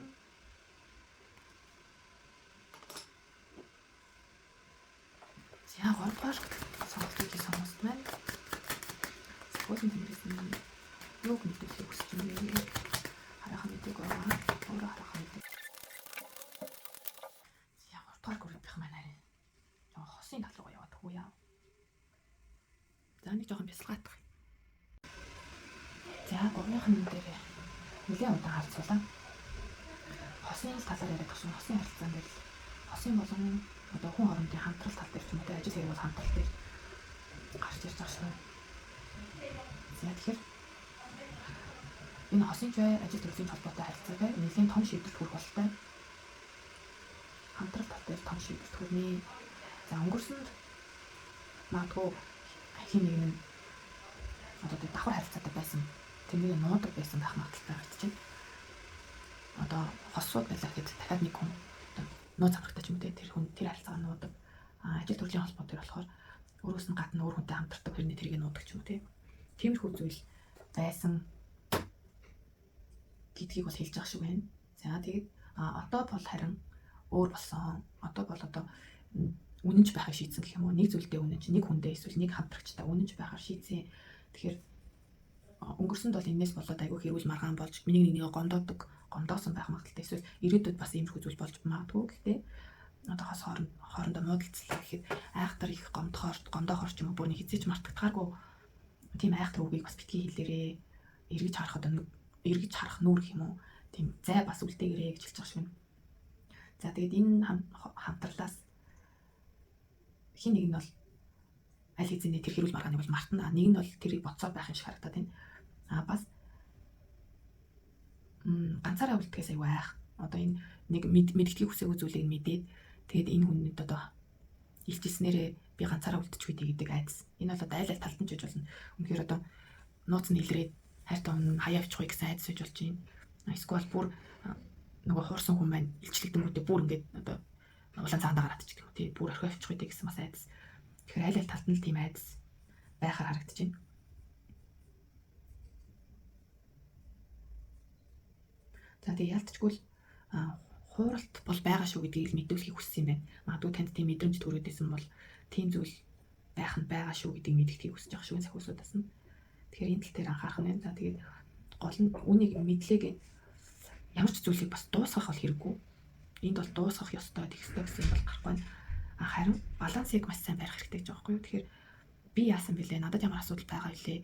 За гуравдугаар Сахиусын тэнгэрээс нь юуг мэдүүлэхийг хүсэж байна вэ? Хараахан мэдээг байгаа. Өөрөө хараахан мэдээг. За 3 дугаар группийнх маань харин жоохон хосын тал руу яваад хүү яа. За нэг жоохон бясалгаадах. За гурвынх нь дээр нэлээд удаан харцуулаа. Хосын талаар яриад байгаа шүү. Хосын харилцаан дээр л хосын болон одоо хүн хоорондын хамтрал тал дээр ч юм уу, ажил хэрэг бол хамтрал дээр гарч ирж байгаа шүү. За тэгэхээр энэ хосын чай ажил төрлийн холбоотой харилцаа бай. Нэлээд том шийдвэрт хүрэх болтой. Хамтрал тал дээр том шийдвэрт хүрнэ. За өнгөрсөнд магадгүй хин нэг нь одоо тэр давхар харилцаатай байсан. Тэрнийг нуудаг байсан байх магадлалтай гэж чинь. Одоо хосууд байлаа гэхэд дахиад нэг хүн нууц амрагтай ч юм уу тэр хүн тэр харилцаагаа нуудаг. Ажил төрлийн холбоо дээр болохоор өөрөөс нь гадна өөр хүнтэй хамтардаг тэрний тэрийг нуудаг ч юм уу те. Тиймэрхүү зүйл байсан гэдгийг бол хэлж байгаа шиг байна. За тэгээд одоо бол харин өөр болсон. Одоо бол одоо үнэнч байхыг шийдсэн гэх юм уу? Нэг зүйлдээ үнэнч, нэг хүндээ эсвэл нэг хамтрагчтай үнэнч байхаар шийдсэн. Тэгэхээр өнгөрсөнд бол энэс болоод айгүй хэрүүл маргаан болж миний нэгнийгээ гомдоодог, гомдоосон байх магадлалтай. Эсвэл ирээдүйд бас иймэрхүү зүйл болж магадгүй. Гэхдээ одоо хос хоорондоо муудалцлаа гэхэд айхтар их гомдохоор, гомдоохоор ч юм уу бүр нэг хизээч мартагдахааргүй тийм айхтар үгийг бас битгий хэлээрээ. Эргэж харах одоо эргэж харах нүүр гэх юм уу? Тийм зай бас үлдээгэрээ гэж хэлж байгаа шиг байна. За тэгээд энэ хамтралаас хин нэг нь бол аль хэзээний тэр хэрүүл маргааныг бол мартна. Нэг нь бол тэрийг бодсоор байх юм шиг харагдаад байна. А бас ганцаараа үлдэхээс аюу айх. Одоо энэ нэг мэдгэдгийг хүсээгүй зүйлийг мэдээд тэгээд энэ хүнд одоо илчилснээрээ би ганцаараа үлдчихвээ гэдэг айдас. Энэ бол одоо айл айл талд нь ч байж болно. Үнэхээр одоо нууц нь илрээд хайртай хүн хаяа авчихвээ гэсэн айдас байж болж байна. Эсвэл бүр нөгөө хуурсан хүн маань илчлэгдэнгүүтээ бүр ингээд одоо улаан цагаан гараад ч гэх юм тий бүр орхио авчихвээ гэсэн бас айдас. Тэгэхээр айл айл талд нь л тийм айдас байхаар харагдаж байна. За тэгээ ялтчгүй л хууралт бол байгаа шүү гэдгийг л мэдүүлэхийг хүссэн юм байна. Магадгүй танд тийм мэдрэмж төрөөд исэн бол тийм зүйл байх нь байгаа шүү гэдгийг мэдгэдгийг хүсэж байгаа шүү сахиусуудаас нь. Тэгэхээр энэ тал дээр анхаарах нь. За тэгээд гол нь үнийг мэдлээгээ ямар ч зүйлийг бас дуусгах бол хэрэггүй. Энд бол дуусгах ёстой, тэгэх ёстой гэсэн юм бол гарахгүй байна. Харин балансыг маш сайн барих хэрэгтэй гэж байгаа байхгүй юу? Тэгэхээр би яасан бэлээ? Надад ямар асуудал байгаа вүлээ?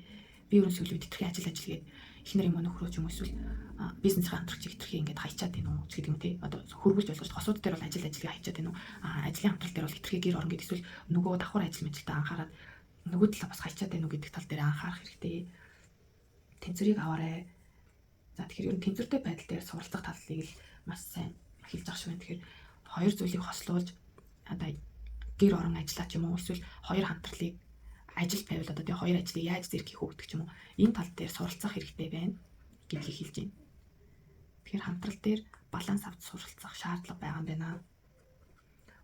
Би ерөн сүүлийн үед хэтэрхий ажил гээд эхнэр юм нөхрөө ч юм эсвэл бизнесийн хамтрагчийг хэтэрхий ингээд хайчаад байна уу ч гэдэг юм те. Одоо хөрвүүлж ойлгож хосууд дээр бол ажил ажлыг хайчаад байна уу? Ажлын хамтрал дээр бол хэтэрхий гэр орон гэдэг эсвэл нөгөө давхар ажил мэжилтэй анхаарад нөгөө талаа бас хайчаад байна уу гэдэг тал дээр анхаарах хэрэгтэй. Тэнцвэрийг аваарай. За тэгэхээр ер нь тэнцвэртэй байдал дээр суралцах талыг л маш сайн хэлж байгаа шиг байна. Тэгэхээр хоёр зүйлийг хослуулж одоо гэр орон ажиллаа ч юм уу эсвэл хоёр хамтралыг ажил байвал одоо тэгээ хоёр ажлыг яаж зэрэг хийх үү гэдэг ч юм уу энэ тал дээр суралцах хэрэгтэй байна гэдгийг хэлж байна. Тэгэхээр хамтрал дээр баланс авч суралцах шаардлага байгаа юм байна.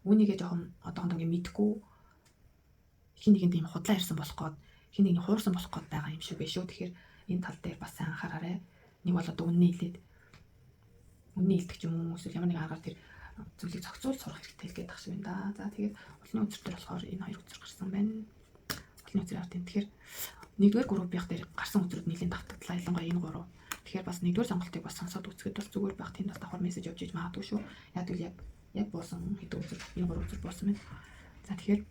Үүнийгээ жоохон одоохондоо ингээ мэдэхгүй хин нэгэнд ийм худлаа ярьсан болох гээд хин нэгний хуурсан болох гээд байгаа юм шиг байна шүү. Тэгэхээр энэ тал дээр бас сайн анхаараарай. Нэг бол одоо үнний хэлээд үнний хэлдэг ч юм уу эсвэл ямар нэгэн аргаар тэр зүйлийг зохицуул сурах хэрэгтэй л гэдэг шиг байна да. За тэгээд олонний өнцөр дээр болохоор энэ хоёр өнцөр гарсан байна. Олонний өнцөр ард юм. Тэгэхээр нэгдүгээр группийнх дээр гарсан өнцрүүд нэлийн давтагдлаа. Ялангуяа энэ гурав. Тэгэхээр бас нэгдүгээр сонголтыг бас сонсоод үзэхэд бол зүгээр байх. Тэнд бас давхар мессеж явж иж магадгүй шүү. Яг гэвэл яг буусан хэдэн өнцөр энэ гурав өнцөр буусан байна. За тэгэхээр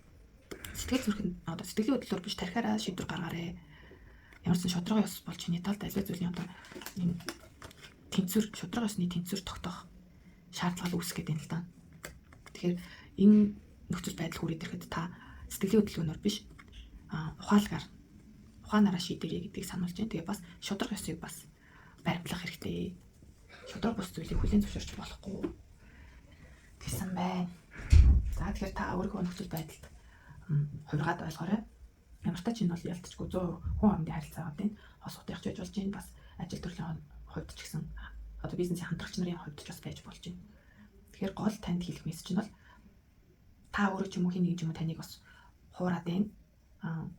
сэтгэл зүрхэнд одоо сэтгэлийн хөдлөлөөр биш тархиараа шийдвэр гаргаарай. Ямар ч шударга ёс бол чиний талд аливаа зүйлийн одоо энэ тэнцвэр шударга ёсны тэнцвэр тогтоох шаардлага үүсгэх гэдэг юм л да. Тэгэхээр энэ нөхцөл байдал хүрээд ирэхэд та сэтгэлийн хөдөлгөөнөөр биш ухаалгаар ухаанаараа шийдэрэй гэдгийг сануулж байна. Тэгээ бас шударга ёсыг бас баримтлах хэрэгтэй. Шударга бус зүйлийг хүлээн зөвшөөрч болохгүй гэсэн байна. За тэгэхээр та өөрийнхөө нөхцөл байдалд хувиргаад ойлгоорой. Ямар ч энэ бол ялтчгүй 100% хүн хоорондын харилцаа гэдэг нь хос утгах ч байж болж байна. Бас ажил төрлийн хувьд ч гэсэн одоо бизнесийн хамтрагч нарын хувьд ч бас байж болж байна. Тэгэхээр гол танд хэлэх мессеж нь бол та өөрөө ч юм уу хин нэг ч юм уу таныг бас хуураад байна.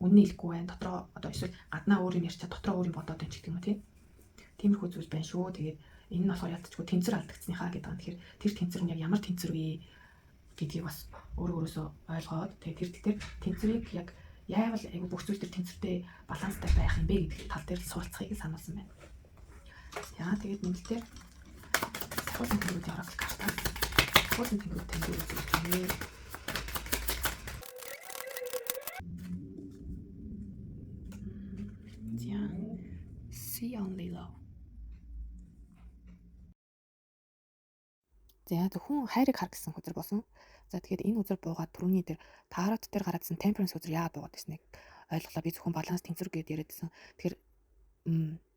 Үнэн хэлэхгүй байна. Дотроо одоо эсвэл гаднаа өөр юм ярьчаа дотроо өөр юм бодоод байна ч гэдэг юм уу тий. Тиймэрхүү зүйл байна шүү. Тэгээд энэ нь болохоор ялтчгүй тэнцвэр алдагдсаныхаа гэдэг юм. Тэгэхээр тэр тэнцвэр нь яг ямар тэнцвэр вэ гэдгийг бас өөрөө өөрөөсөө ойлгоод тэгээд тэр тэл дээр тэнцвэрийг яг Яавал айгүй бүх зүйл төр тэнцвэртэй, баланстай байх юм бэ гэдэг тал дээр л суралцахыг сануулсан байна. За тэгээд нэмэлтээр сахиулсан тэнгэрүүдийн oracle картаар сахиулсан тэнгэрүүд танд юу үзүүлж байна вэ? За See only love. За зөвхөн хайрыг хар гэсэн хөзөр болсон. За тэгэхээр энэ хөзөр буугаад түрүүний дээр тарот дээр гараадсан temperance хөзөр яагаад буугаад ирснийг ойлголоо. Би зөвхөн баланс тэнцвэр гэдээ яриадсан. Тэгэхээр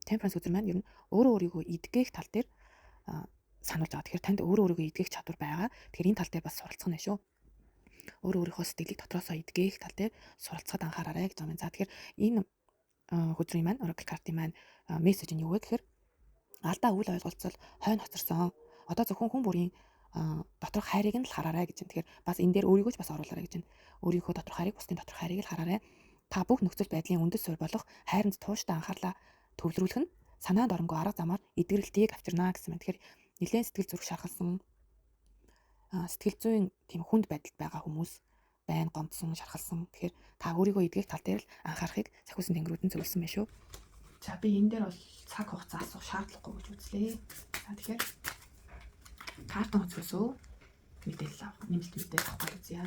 temperance хөзөр маань ер нь өөрөө өөрийгөө эдгэх тал дээр сануулж байгаа. Тэгэхээр танд өөрөө өөрийгөө эдгэх чадвар байгаа. Тэгэхээр энэ тал дээр бас суралцах нь шүү. Өөрөө өөрийнхөө сэтгэлийг дотроосоо эдгэх тал дээр суралцахад анхаараарай гэж байгаа юм. За тэгэхээр энэ хөзрийн маань oracle картын маань мессеж нь юу вэ гэхээр алдаа үл ойлголцол хойно хоцорсон. Одоо зөвхөн хүн бүрийн доторх хайрыг нь л хараарай гэж байна. Тэгэхээр бас энэ дээр өөрийгөө ч бас оруулаарай гэж байна. Өөрийнхөө доторх хайрыг, бусдын доторх хайрыг л хараарай. Та бүх нөхцөл байдлын үндэс суурь болох хайранд тууштай анхаарлаа төвлөрүүлэх нь санаанд оромгүй арга замаар эдгэрэлтийг авчирнаа гэсэн байна. Тэгэхээр нэлээд сэтгэл зүрх шархалсан, сэтгэл зүйн тийм хүнд байдалд байгаа хүмүүс байна, гомдсон, шархалсан. Тэгэхээр та өөрийгөө эдгэх тал дээр л анхаарахыг сахиусан тэнгэрүүд нь зөвлөсөн байх шүү. За би энэ дээр бол цаг хугацаа асуух шаардлагагүй гэж үзлээ. За тэгэхээр картын хөзрөөсөө мэдээлэл авах, нэмэлт мэдээлэл авах гэж үзье.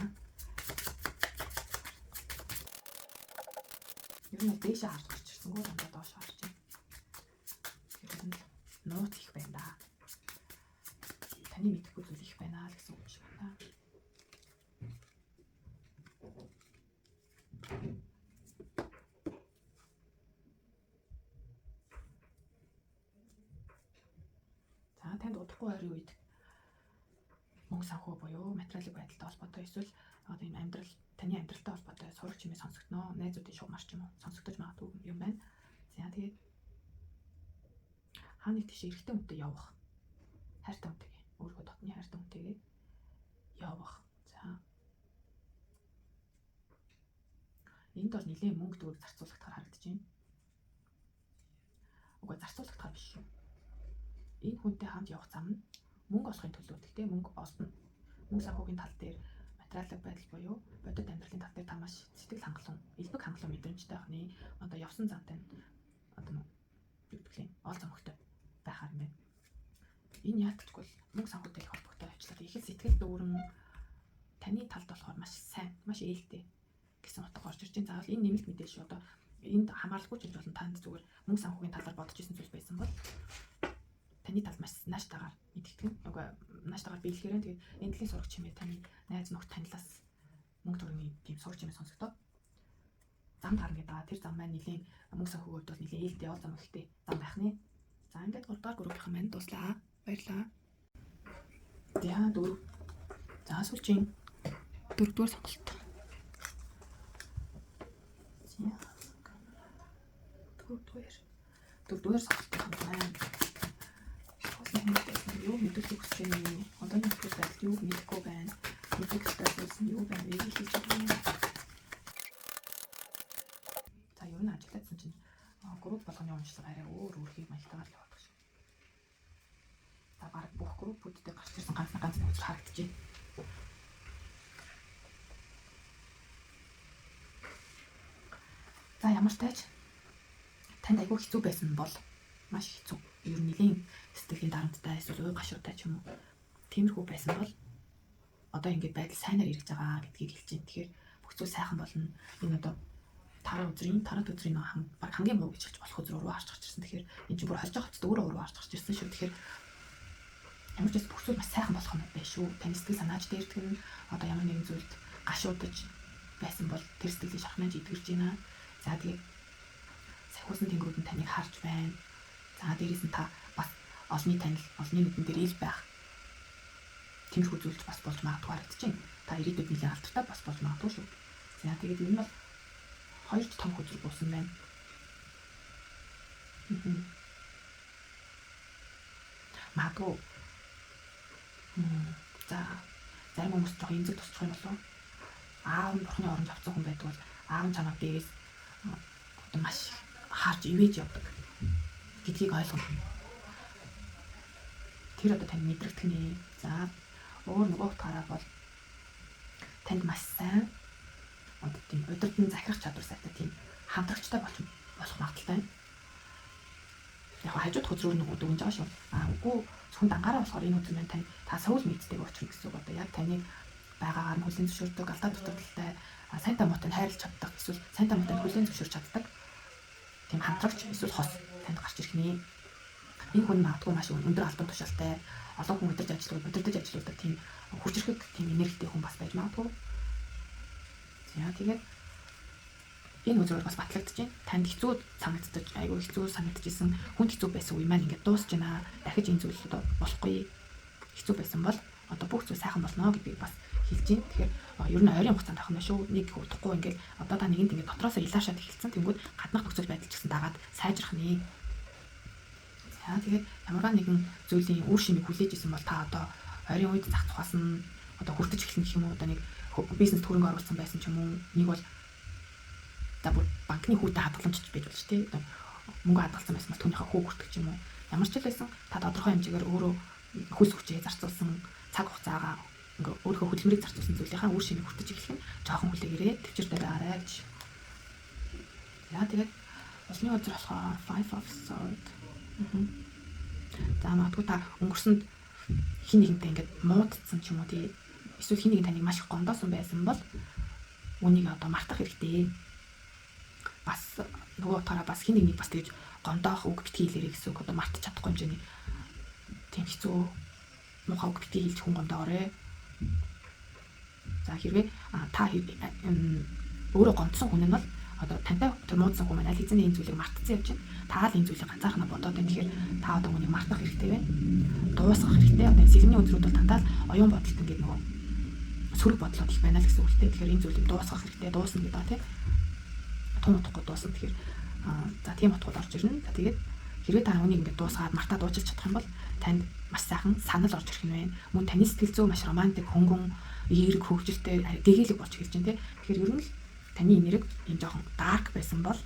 Ер нь дээшээ харж гарч ирсэнгүү дандаа доош харж байна. Тэгэхээр энэ нууц их байна да. Таны мэдэхгүй зүйл их байна л гэсэн үг шиг байна. За танд удахгүй ойрын үед мөнгө санхүү буюу материалын байдалтай холбоотой эсвэл одоо энэ амьдрал таны амьдралтай холбоотой сураг чимээ сонсогдно. Найзуудын шугамар ч юм уу сонсогдож магадгүй юм байна. За тэгээд хаа нэг тийш эрэгтэй хүнтэй явах. Хайртай хүнтэйгээ, өөрийнхөө дотны хайртай хүнтэйгээ явах. За энд бол нэлээд мөнгө төгрөг зарцуулагдахаар харагдаж байна. Угүй зарцуулагдахаар биш шүү. Энэ хүнтэй хамт явах зам нь мөнгө олохын төлөө. Гэхдээ мөнгө олно. Мөнгө санхүүгийн тал дээр материалын байдал буюу бодит амьдралын тал дээр та маш сэтгэл хангалуун, элбэг хангалуун мэдрэмжтэй байх нэ. Одоо явсан замтай одоо юу гэдэг лээ, ол зомгтой байхаар юм байна. Энэ яалтчгүй л мөнгө санхүүтэй их холбогдоод авчлаа. Их л сэтгэл дүүрэн таны талд болохоор маш сайн, маш ээлтэй гэсэн утга орж ирж байна. Заавал энэ нэмэлт мэдээлэл шүү. Одоо энд хамааралгүй ч гэж болно. Танд зүгээр мөнгө санхүүгийн талаар бодож исэн зүйл байсан бол таны талд маш нааштайгаар мэдэгдэх нь. Угүй нааштайгаар биелэхээр тэгээд энэ төрлийн сураг чимээ таны найз нөхд танилаас мөнгө төгрөгийн тийм сураг чимээ сонсогдоод зам гарна гэдэг байгаа. Тэр зам маань нэлийн мөнгө санхүүгийн хувьд бол нэлийн ээлтэй, ол зам ихтэй зам байх нэ. За ингээд 3 дугаар группийнхэн маань дуслаа. Баярлалаа. За дөрөв. За сүүлчийн дөрөвдүгээр сонголт. За дөрөвдүгээр сонголтын маань юу мэдүүлэх хүсэж байна вэ? Одооний нөхцөл байдалд юу мэдэхгүй байна? Мэдэх ёстой зүйлс нь юу байна вэ гэж хэлж байна. За ер нь ажиллаадсан чинь групп болгоны уншлага арай өөр өөрхийг маягтайгаар л яваад шиг. За баг бүх группүүдтэй гарч ирсэн ганц ганц нөхцөл харагдаж байна. За ямар ч тач танд айгүй хэцүү байсан бол маш хэцүү. Ер нь нэлийн сэтгэлийн дарамттай эсвэл уй гашуутай ч юм уу. Тиймэрхүү байсан бол одоо ингээд байдал сайнаар эргэж байгаа гэдгийг хэлж байна. Тэгэхээр бүх зүйл сайхан болно. Энэ одоо тараа үзрийн тараад үзрийн баг хамгийн муу гэж хэлж болох үзрүү рүү харж гарч ирсэн. Тэгэхээр энэ чинь бүр холж байгаа хувцас өөрөө өөрөө харж гарч ирсэн шүү. Тэгэхээр ямар ч бүх зүйл маш сайхан болох юм байна шүү. Таны сэтгэл санаач дээрдэг нь одоо ямар нэгэн зүйлд гашуудаж байсан бол тэр сэтгэлийн шархмайж эдгэрж байна. За тэгээд сахиусан тэнгэрүүд нь таныг харж байна. За дээрээс нь та бас олонний танил, олонний нүдэн дээр ил байх тиймэрхүү зүйлч бас болж магадгүй харагдаж байна. Та ирээдүйд нэлээд алдартай бас болж магадгүй шүү. За тэгээд ер нь бол хоёр ч том хөзөр буусан байна. Магадгүй за зарим хүмүүс жоох эмзэг тусчих юм болов. Аав нь бурхны оронд явцсан хүн байдаг бол аав нь чамайг дээрээс одоо маш харж ивэж явдаг гэдгийг ойлгоно. Тэр одоо танд мэдрэгдэх нэ. За өөр нөгөө утгаараа бол танд маш сайн Одоо тийм удирдан захирах чадвар сайтай тийм хамтрагчтай болох магадлалтай байна. Яг хажууд хөзрөөр нэг дүгнж байгаа шүү. Аа үгүй зөвхөн дангаараа болохоор энэ хөзөр маань тань та soul mate-тэйг учрна гэсэн үг. Одоо яг таныг байгаагаар нь хүлээн зөвшөөрдөг, алдаа дутагдaltaй, сайнтай муутай хайрлаж чаддаг, эсвэл сайнтай муутай хүлээн зөвшөөрч чаддаг тийм хамтрагч эсвэл хос танд гарч ирэх нэ. Энэ хүн магадгүй маш өндөр албан тушаалтай, олон хүн удирдах ажилладаг тийм хүчирхэг тийм энергитэй хүн бас байж магадгүй. За тэгээд энэ үзрээр бас батлагдаж байна. Танд хэцүү санагддаг, айгүй хэцүү санагдчихсэн, хүнд хэцүү байсан үе маань ингээд дуусч байна. Дахиж энэ зүйл одоо болохгүй. Хэцүү байсан бол одоо бүх зүйл сайхан болно гэдгийг бас хэлж байна. Тэгэхээр ер нь ойрын хугацаанд авах юм шүү. Нэг удахгүй ингээд одоо та нэгэнд ингээд дотроосоо илаашаад эхэлсэн. Тэнгүүд гаднах нөхцөл байдал ч гэсэн дагаад сайжрах нэ. За тэгээд ямарваа нэгэн зүйлийн үр шимийг хүлээж исэн бол та одоо ойрын үед зах тухаас нь одоо хүртэж эхэлнэ гэх юм уу, одоо нэг бизнес хөрөнгө оруулсан байсан ч юм уу, нэг бол за бүр банкны хүүтэй хадгаламжч байж болж тий. Одоо мөнгө хадгалсан байсан бол түүнийхээ хүү хүртэх юм уу. Ямар ч л байсан та тодорхой хэмжээгээр өөрөө хөлс хүчээ зарцуулсан, цаг хугацаагаа ингээ өөрийнхөө хөдөлмөрийг зарцуулсан зүйлийнхаа үр шимийг хүртэж эхлэх нь жоохон хүлээгээрээ төвчөртэй байгаарай гэж. За тэгээд улны өдөр болохоор Five of Swords. За магадгүй та өнгөрсөнд хин нэгэнтэй ингээд муудсан ч юм уу тий. Эсвэл хин нэгэн таныг маш их гомдоосон байсан бол үүнийг одоо мартах хэрэгтэй. Бас нөгөө утгаараа бас хин нэгнийг бас тэгж гомдоох үг битгий хэлээрэй гэсэн үг. Одоо мартаж чадахгүй хэмжээний тийм хэцүү муухай үг битгий хэлж хүн гомдоогоорой. За хэрвээ та өөрөө гомдсон хүн нь бол одоо тантай тэр муудсан хүн маань аль хэзээ энэ зүйлийг мартцсан явж байна. Та л энэ зүйлийг ганцаархнаа бодоод байна. Тэгэхээр та одоо үүнийг мартах хэрэгтэй байна. Дуусгах хэрэгтэй. Одоо энэ сэлэмний үзрүүд бол дандаа л оюун бодолт ингээд нөгөө сөрөг бодлоод их байна л гэсэн үг л дээ. Тэгэхээр энэ зүйлийг дуусгах хэрэгтэй. Дуусна гэдэг байгаа тийм. Тун утгагүй дуусна. Тэгэхээр за тийм утгууд орж ирнэ. За тэгээд хэрвээ та үүнийг ингээд дуусгаад мартаад уучлах чадах юм бол танд маш сайхан санал орж ирэх нь байна. Мөн таны сэтгэл зүй маш романтик, хөнгөн, эерэг, хөгжилтэй, гэгээлэг болж эхэлж байна тийм. Тэгэхээр ер нь л таны энерги ийм жоохон dark байсан бол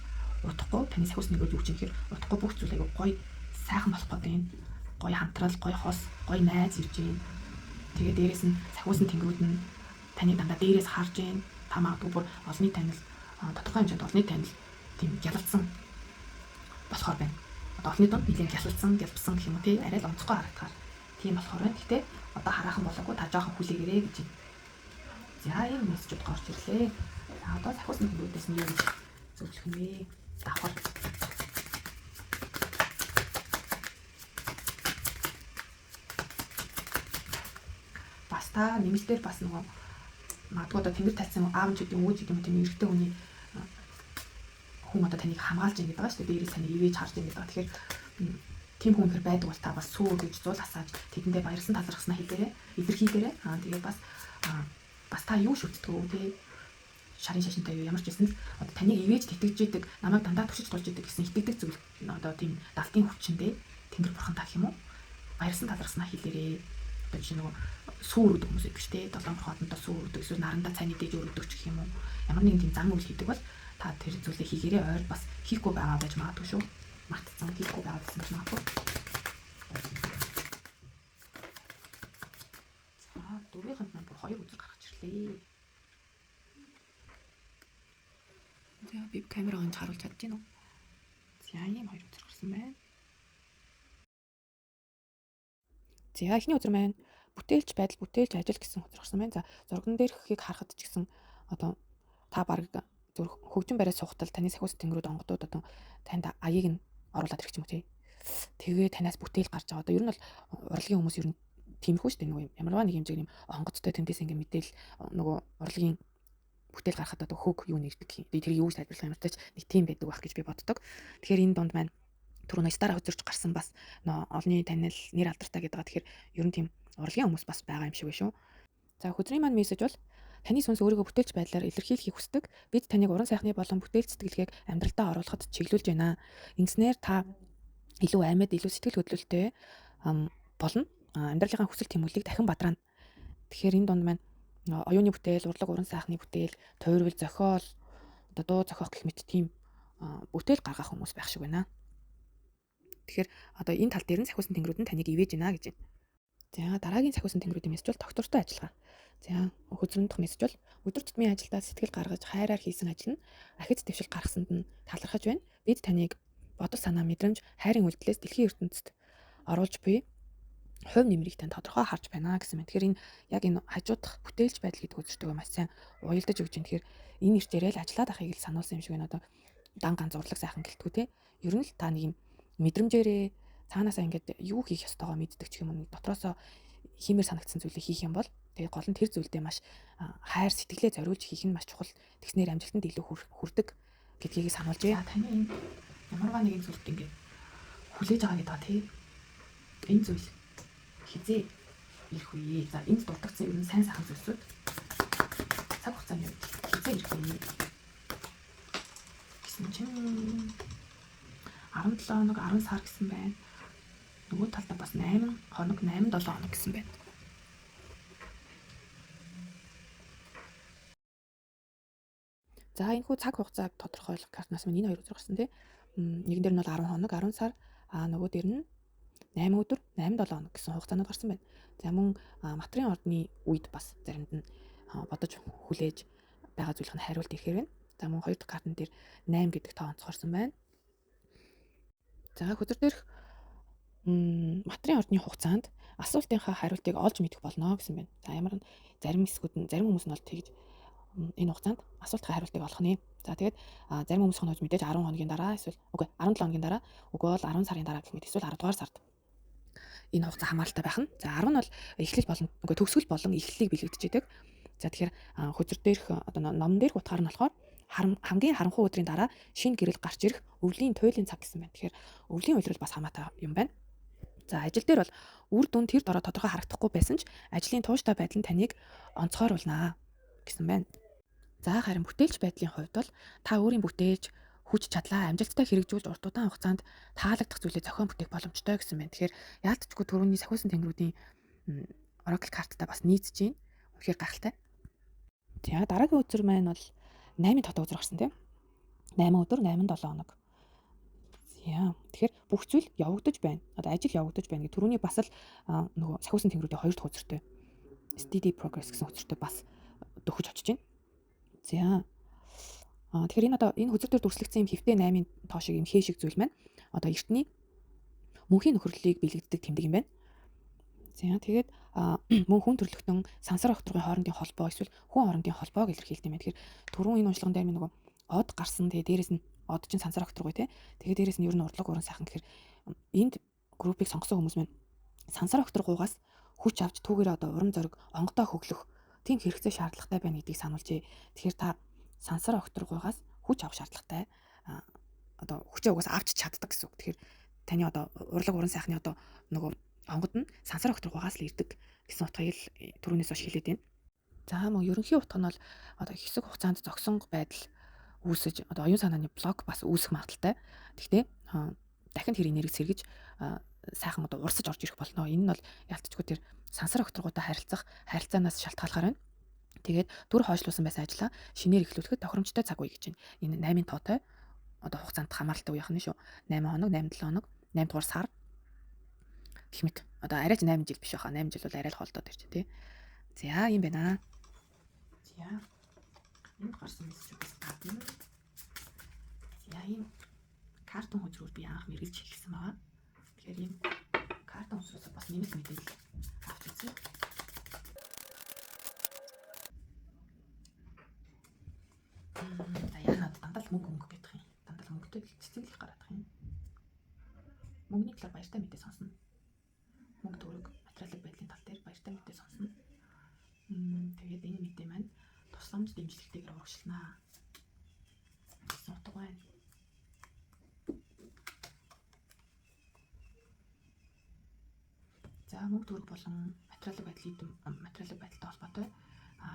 удахгүй таны сахиус нэг юу ч юм хэр удахгүй бүх зүйл айгу гоё сайхан болох гээд байна. Гоё хамтрал, гоё хос, гоё найз ирж байна. Тэгээ дээрээс нь сахиус нь тэнгэрүүд нь таныг дандаа дээрээс харж байна. Та магадгүй бүр олонний танил, тодорхой хэмжээнд олонний танил тийм гялалцсан болохоор байна. Одоо олонний дунд нэлээд гялалцсан, гялбсан гэх юм уу тий, арай л онцгой харагдахаар тийм болохоор байна. Гэтэ одоо хараахан болоогүй, та жоохон хүлээгээрэй гэж байна. За энэ мессежүүд гарч ирлээ. За одоо сахиус тэнгэрүүдээс нь юу гэж зөвлөх нь вэ? Давхар. Бас та нэмэлтээр бас нөгөө магадгүй одоо тэнгэр тайлсан аав ч гэдэг юм уу гэдэг юм тийм эрэгтэй хүний хүн одоо таныг хамгаалж байгаа гэдэг байгаа шүү дээ. Дээрээс таныг ивэж харж байгаа гэдэг байгаа. Тэгэхээр тийм хүн хэр байдаг бол та бас сүү гэж зул асааж тэдэндээ баярлсан талархснаа хэлээрэй. Илэрхийлээрэй. Аа тэгээд бас та юу шүтдэг үү тий? Шарын шашинтай юу ямар ч байсан л одоо таныг ивэж тэтгэж идэг, намайг дандаа түшиж тулж идэг гэсэн итгэдэг зүйл одоо тийм далтын хүчиндээ тэнгэр бурхан таах юм уу? Баярлсан талархснаа хэлээрэй. Одоо жишээ нөгөө сүү өргөдөг хүмүүс байдаг шүү дээ. Долоон хотондоо сүү өргөдөг, эсвэл нарандаа цайны дэж өргөдөг ч гэх юм уу. Ямар нэгэн тийм зан үйл хийдэг бол та тэр зүйлээ хийгээрээ ойр бас хийхгүй байгаа байж магадгүй шүү. Мартцсан хийхгүй байгаа гэсэн байж магадгүй. За дөрвийнхэнд маань бүр хоёр үзэр гаргаж ирлээ. За би камераа онж харуулж чадж гинөө. За ийм хоёр үзэр гарсан байна. За эхний үзэр маань бүтээлч байдал, бүтээлч ажил гэсэн үзэр гарсан байна. За зурган дээрхийг харахад ч гэсэн одоо та баг зүрх хөгжин бариад сухтал таны сахиус тэнгэрүүд онгодууд одоо танд аяыг нь оруулаад ирэх юм уу тий. Тэгээ танаас бүтээл гарч байгаа. Одоо ер нь бол урлагийн хүмүүс ер нь тиймэрхүү шүү дээ. Нөгөө ямарваа нэг хэмжээний юм онгоцтой тэндээс ингээ мэдээл нөгөө урлагийн бүтээл гаргахад одоо хөг юу нэрдэг. Би тэрийг юу гэж тайлбарлах юм бэ? Нэг тийм байдаг байх гэж би боддог. Тэгэхээр энэ дунд маань түрүү стар хөзөрч гарсан бас нөө олонний танил нэр алдартай гэдэг байгаа. Тэгэхээр ер нь тийм урлагийн хүмүүс бас байгаа юм шиг байна шүү. За хөзрийн маань мессеж бол таны сүнс өөрийгөө бүтээлч байдлаар илэрхийлэхийг хүсдэг. Бид таныг уран сайхны болон бүтээлч сэтгэлгээг амьдралдаа оруулахад чиглүүлж байна. Ингэснээр та илүү амьд, илүү сэтгэл хөдлөлттэй болно. Амьдралынхаа хүсэл тэмүүллийг дахин бадраана. Тэгэхээр энэ дунд маань оюуны бүтээл, урлаг, уран сайхны бүтээл, тойрвол, зохиол, одоо дуу зохиох гэх мэт тийм бүтээл гаргах хүмүүс байх шиг байна. Тэгэхээр одоо энэ тал дээр нь сахиусан тэнгэрүүд нь таныг ивэж байна гэж байна. За дараагийн сахиусан тэнгэрүүдийн мессеж бол доктортой ажиллагаа. За хөзрөн дэх мессеж бол өдөр тутмын ажилдаа сэтгэл гаргаж хайраар хийсэн ажил нь ахиц дэвшил гаргасанд нь талархаж байна. Бид таныг бодол санаа мэдрэмж хайрын үйлдэлээс дэлхийн ертөнцид оруулж буй хувь нэмрийг тань тодорхой харж байна гэсэн мэт. Тэгэхээр энэ яг энэ хажуудах бүтээлч байдал гэдэг үзэртэйгээ маш сайн уялдаж өгч байна. Тэгэхээр энэ ирчээрээ л ажиллаад ахыг л сануулсан юм шиг байна. Одоо дан ганц урлаг сайхан гэлтгүү те. Ер нь л та нэг юм мэдрэмжээрээ цаанаасаа ингээд юу хийх ёстойгоо мэддэг ч юм уу дотроосоо хиймээр санагдсан зүйлийг хийх юм бол тэгээ гол нь тэр зүйлдээ маш хайр сэтгэлээ зориулж хийх нь маш чухал. Тэгснээр амжилтанд илүү хүрдэг гэдгийг сануулжээ. Таны энэ ямарваа нэгэн зүйлд ингээд хүлээж байгаа гэдэг ба тий. Энэ зүйл хизээ ирэх үе. За энд дурдгдсан ер нь сайн сайхан зүйлсүүд цаг хугацааны үед хизээ ирэх үе гэсэн чинь 17 хоног 10 сар гэсэн байна. Нөгөө талдаа бас 8 хоног 8 7 хоног гэсэн байна. За энэ хүү цаг хугацааг тодорхойлох картнаас минь энэ хоёр үзэр гарсан тий. Нэгэн дээр нь бол 10 хоног 10 сар, а нөгөө дээр нь 8 өдөр 8 7 хоног гэсэн хугацаанууд гарсан байна. За мөн матрын ордны үед бас заримд нь бодож хүлээж байгаа зүйлх нь хариулт ирэхээр байна. За мөн хоёр дахь картн дээр 8 гэдэг тоо онцгорсон байна. За хөзөр дээрх матрын ордны хугацаанд асуултынхаа хариултыг олж мэдэх болно гэсэн байна. За ямар зарим хэсгүүд нь зарим хүмүүс нь бол тэгж энэ хугацаанд асуултын хариултыг олох нэ. За тэгээд зарим хүмүүс нь мэдээж 10 хоногийн дараа эсвэл үгүй 17 хоногийн дараа үгүй бол 10 сарын дараа гэх мэт эсвэл 10 дугаар сард энэ хугацаа хамааралтай байх нь. За 10 нь бол эхлэл болон үгүй төгсгөл болон эхлэлийг бэлэгдэж идэг. За тэгэхээр хөзөр дээрх одоо номон дээрх утгаар нь болохоор хамгийн харанхуй өдрийн дараа шинэ гэрэл гарч ирэх өвлийн туйлын цаг гэсэн байна. Тэгэхээр өвлийн улирал бас хамаатай юм байна. За ажил дээр бол үр дүн тэр дороо тодорхой харагдахгүй байсан ч ажлын тууштай байдал нь таныг онцгойруулнаа гэсэн байна. За харин бүтээлч байдлын хувьд бол та өөрийн бүтээж хүч чадлаа амжилттай хэрэгжүүлж урт удаан хугацаанд таалагдах зүйлээ зохион бүтээх боломжтой гэсэн байна. Тэгэхээр яалтчгүй түрүүний сахиусан тэнгэрүүдийн Oracle карттай бас нийцэж байна. Үнэхээр гайхалтай. За дараагийн үзэр маань бол 8-ын тоотой үзэр гарсан тийм. 8 өдөр 8 7 хоног. За тэгэхээр бүх зүйл явагдаж байна. Одоо ажил явагдаж байна гэх түрүүний бас л нөгөө сахиусан тэнгэрүүдийн хоёр дахь үзэртэй steady progress гэсэн үзэртэй бас дөхөж очиж байна. За. Тэгэхээр энэ одоо энэ хөзөр дээр дүрслэгдсэн юм хэвтэй 8-ын тоо шиг юм хээ шиг зүйл маань одоо эртний мөнхийн нөхөрлөлийг бэлэгддэг тэмдэг юм байна. За тэгээд мөн хүн төрөлхтөн сансар огторгын хоорондын холбоо эсвэл хүн хоорондын холбоог илэрхийлдэг юм байна. Тэгэхээр түрүүн энэ уншлаган дээр минь нөгөө од гарсан, тэгээд дээрэс нь од чинь сансар огторгой тий. Тэгээд дээрэс нь ер нь урлаг уран сайхан гэхээр энд группийг сонгосон хүмүүс маань сансар огторгуугаас хүч авч түүгээрээ одоо урам зориг онгодоо хөглөх тийм хэрэгцээ шаардлагатай байна гэдгийг сануулжээ. Тэгэхээр та сансар огторгуугаас хүч авах шаардлагатай. Одоо хүчээ угаас авч чаддаг гэсэн үг. Тэгэхээр таны одоо урлаг уран сайхны одоо нөгөө онгод нь сансар огторгуугаас л ирдэг гэсэн утгыг л түрүүнээс хойш хэлээд байна. За мөн ерөнхий утга нь бол одоо хэсэг хугацаанд зогсон байдал үүсэж одоо оюун санааны блок бас үүсэх магадaltaй. Гэхдээ дахин тэр энерги сэргэж сайхан одоо урсаж орж ирэх болно. Энэ нь бол ялтчгүй тэр сансар огторгуутай харилцах харилцаанаас шалтгаалгаар байна. Тэгээд түр хойшлуулсан байсан ажлаа шинээр эхлүүлэхэд тохиромжтой цаг үе гэж байна. Энэ 8-ын тоотой одоо хугацаанд хамааралтай үе ахна шүү. 8 хоног, 8 7 хоног, 8 дугаар сар гэх мэт. Одоо арай ч 8 жил биш байхаа. 8 жил бол арай л холдоод ирж тий. За юм байна. За энд гарсан мессеж гадна. За ийм картон хөзрүүд би анх мэргэлж эхэлсэн байгаа. Тэгэхээр ийм картон хөзрөөс бас нэмэлт мэдээлэл авч үзье. За яа надад дандаа л мөнгө гэдэг юм. Дандаа л мөнгөтэй л цэцэг л их гараад юм. Мөнгөний талаар баяртай мэдээ сонсно. Мөнгө төгрөг материалын байдлын тал дээр баяртай мэдээ сонсно. Тэгээд энэ мэдээ маань тусламж дэмжлэгтэйгээр урагшлана гэсэн утга байна. За мөнгө төгрөг болон материалын байдлын материалын байдалтай холбоотой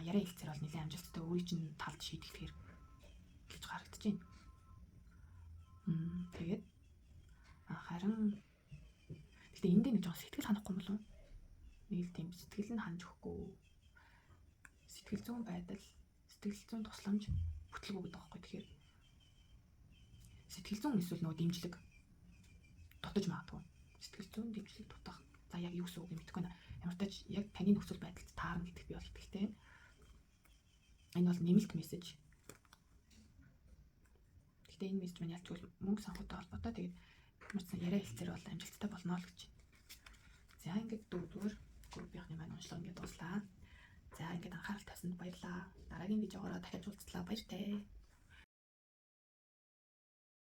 яриа хэлцээр бол нэлээд амжилттай өөрийн чинь талд шийдэхээр гэж харагдаж байна. Тэгээд харин гэхдээ энэ дээр нэг жоон сэтгэл ханахгүй юм болов уу? Нэг л тийм сэтгэл нь ханж өгөхгүй. Сэтгэл зүйн байдал, сэтгэл зүйн тусламж бүтлгүй гэдэг байхгүй. Тэгэхээр сэтгэл зүйн эсвэл нөгөө дэмжлэг дутаж магадгүй. Сэтгэл зүйн дэмжлэг дутах. За, яг юу гэсэн үг юм мэдэхгүй байна. Ямар ч тач яг таны нөхцөл байдалд таарна гэдэгт би бол итгэлтэй байна. Энэ бол нэмэлт мессеж. Гэхдээ энэ мессеж маань ялчгүй мөнгө санхүүтэй холбоотой. Тэгээд ямар ч сан яриа хэлцээр бол амжилттай болно л гэж. За, ингээд дөрөвдүгээр группийнхны маань уншлага ингээд дууслаа. За, ингээд анхаарал тавьсанд баярлалаа. Дараагийн видеогоор дахиад уулзлаа. Баяртай.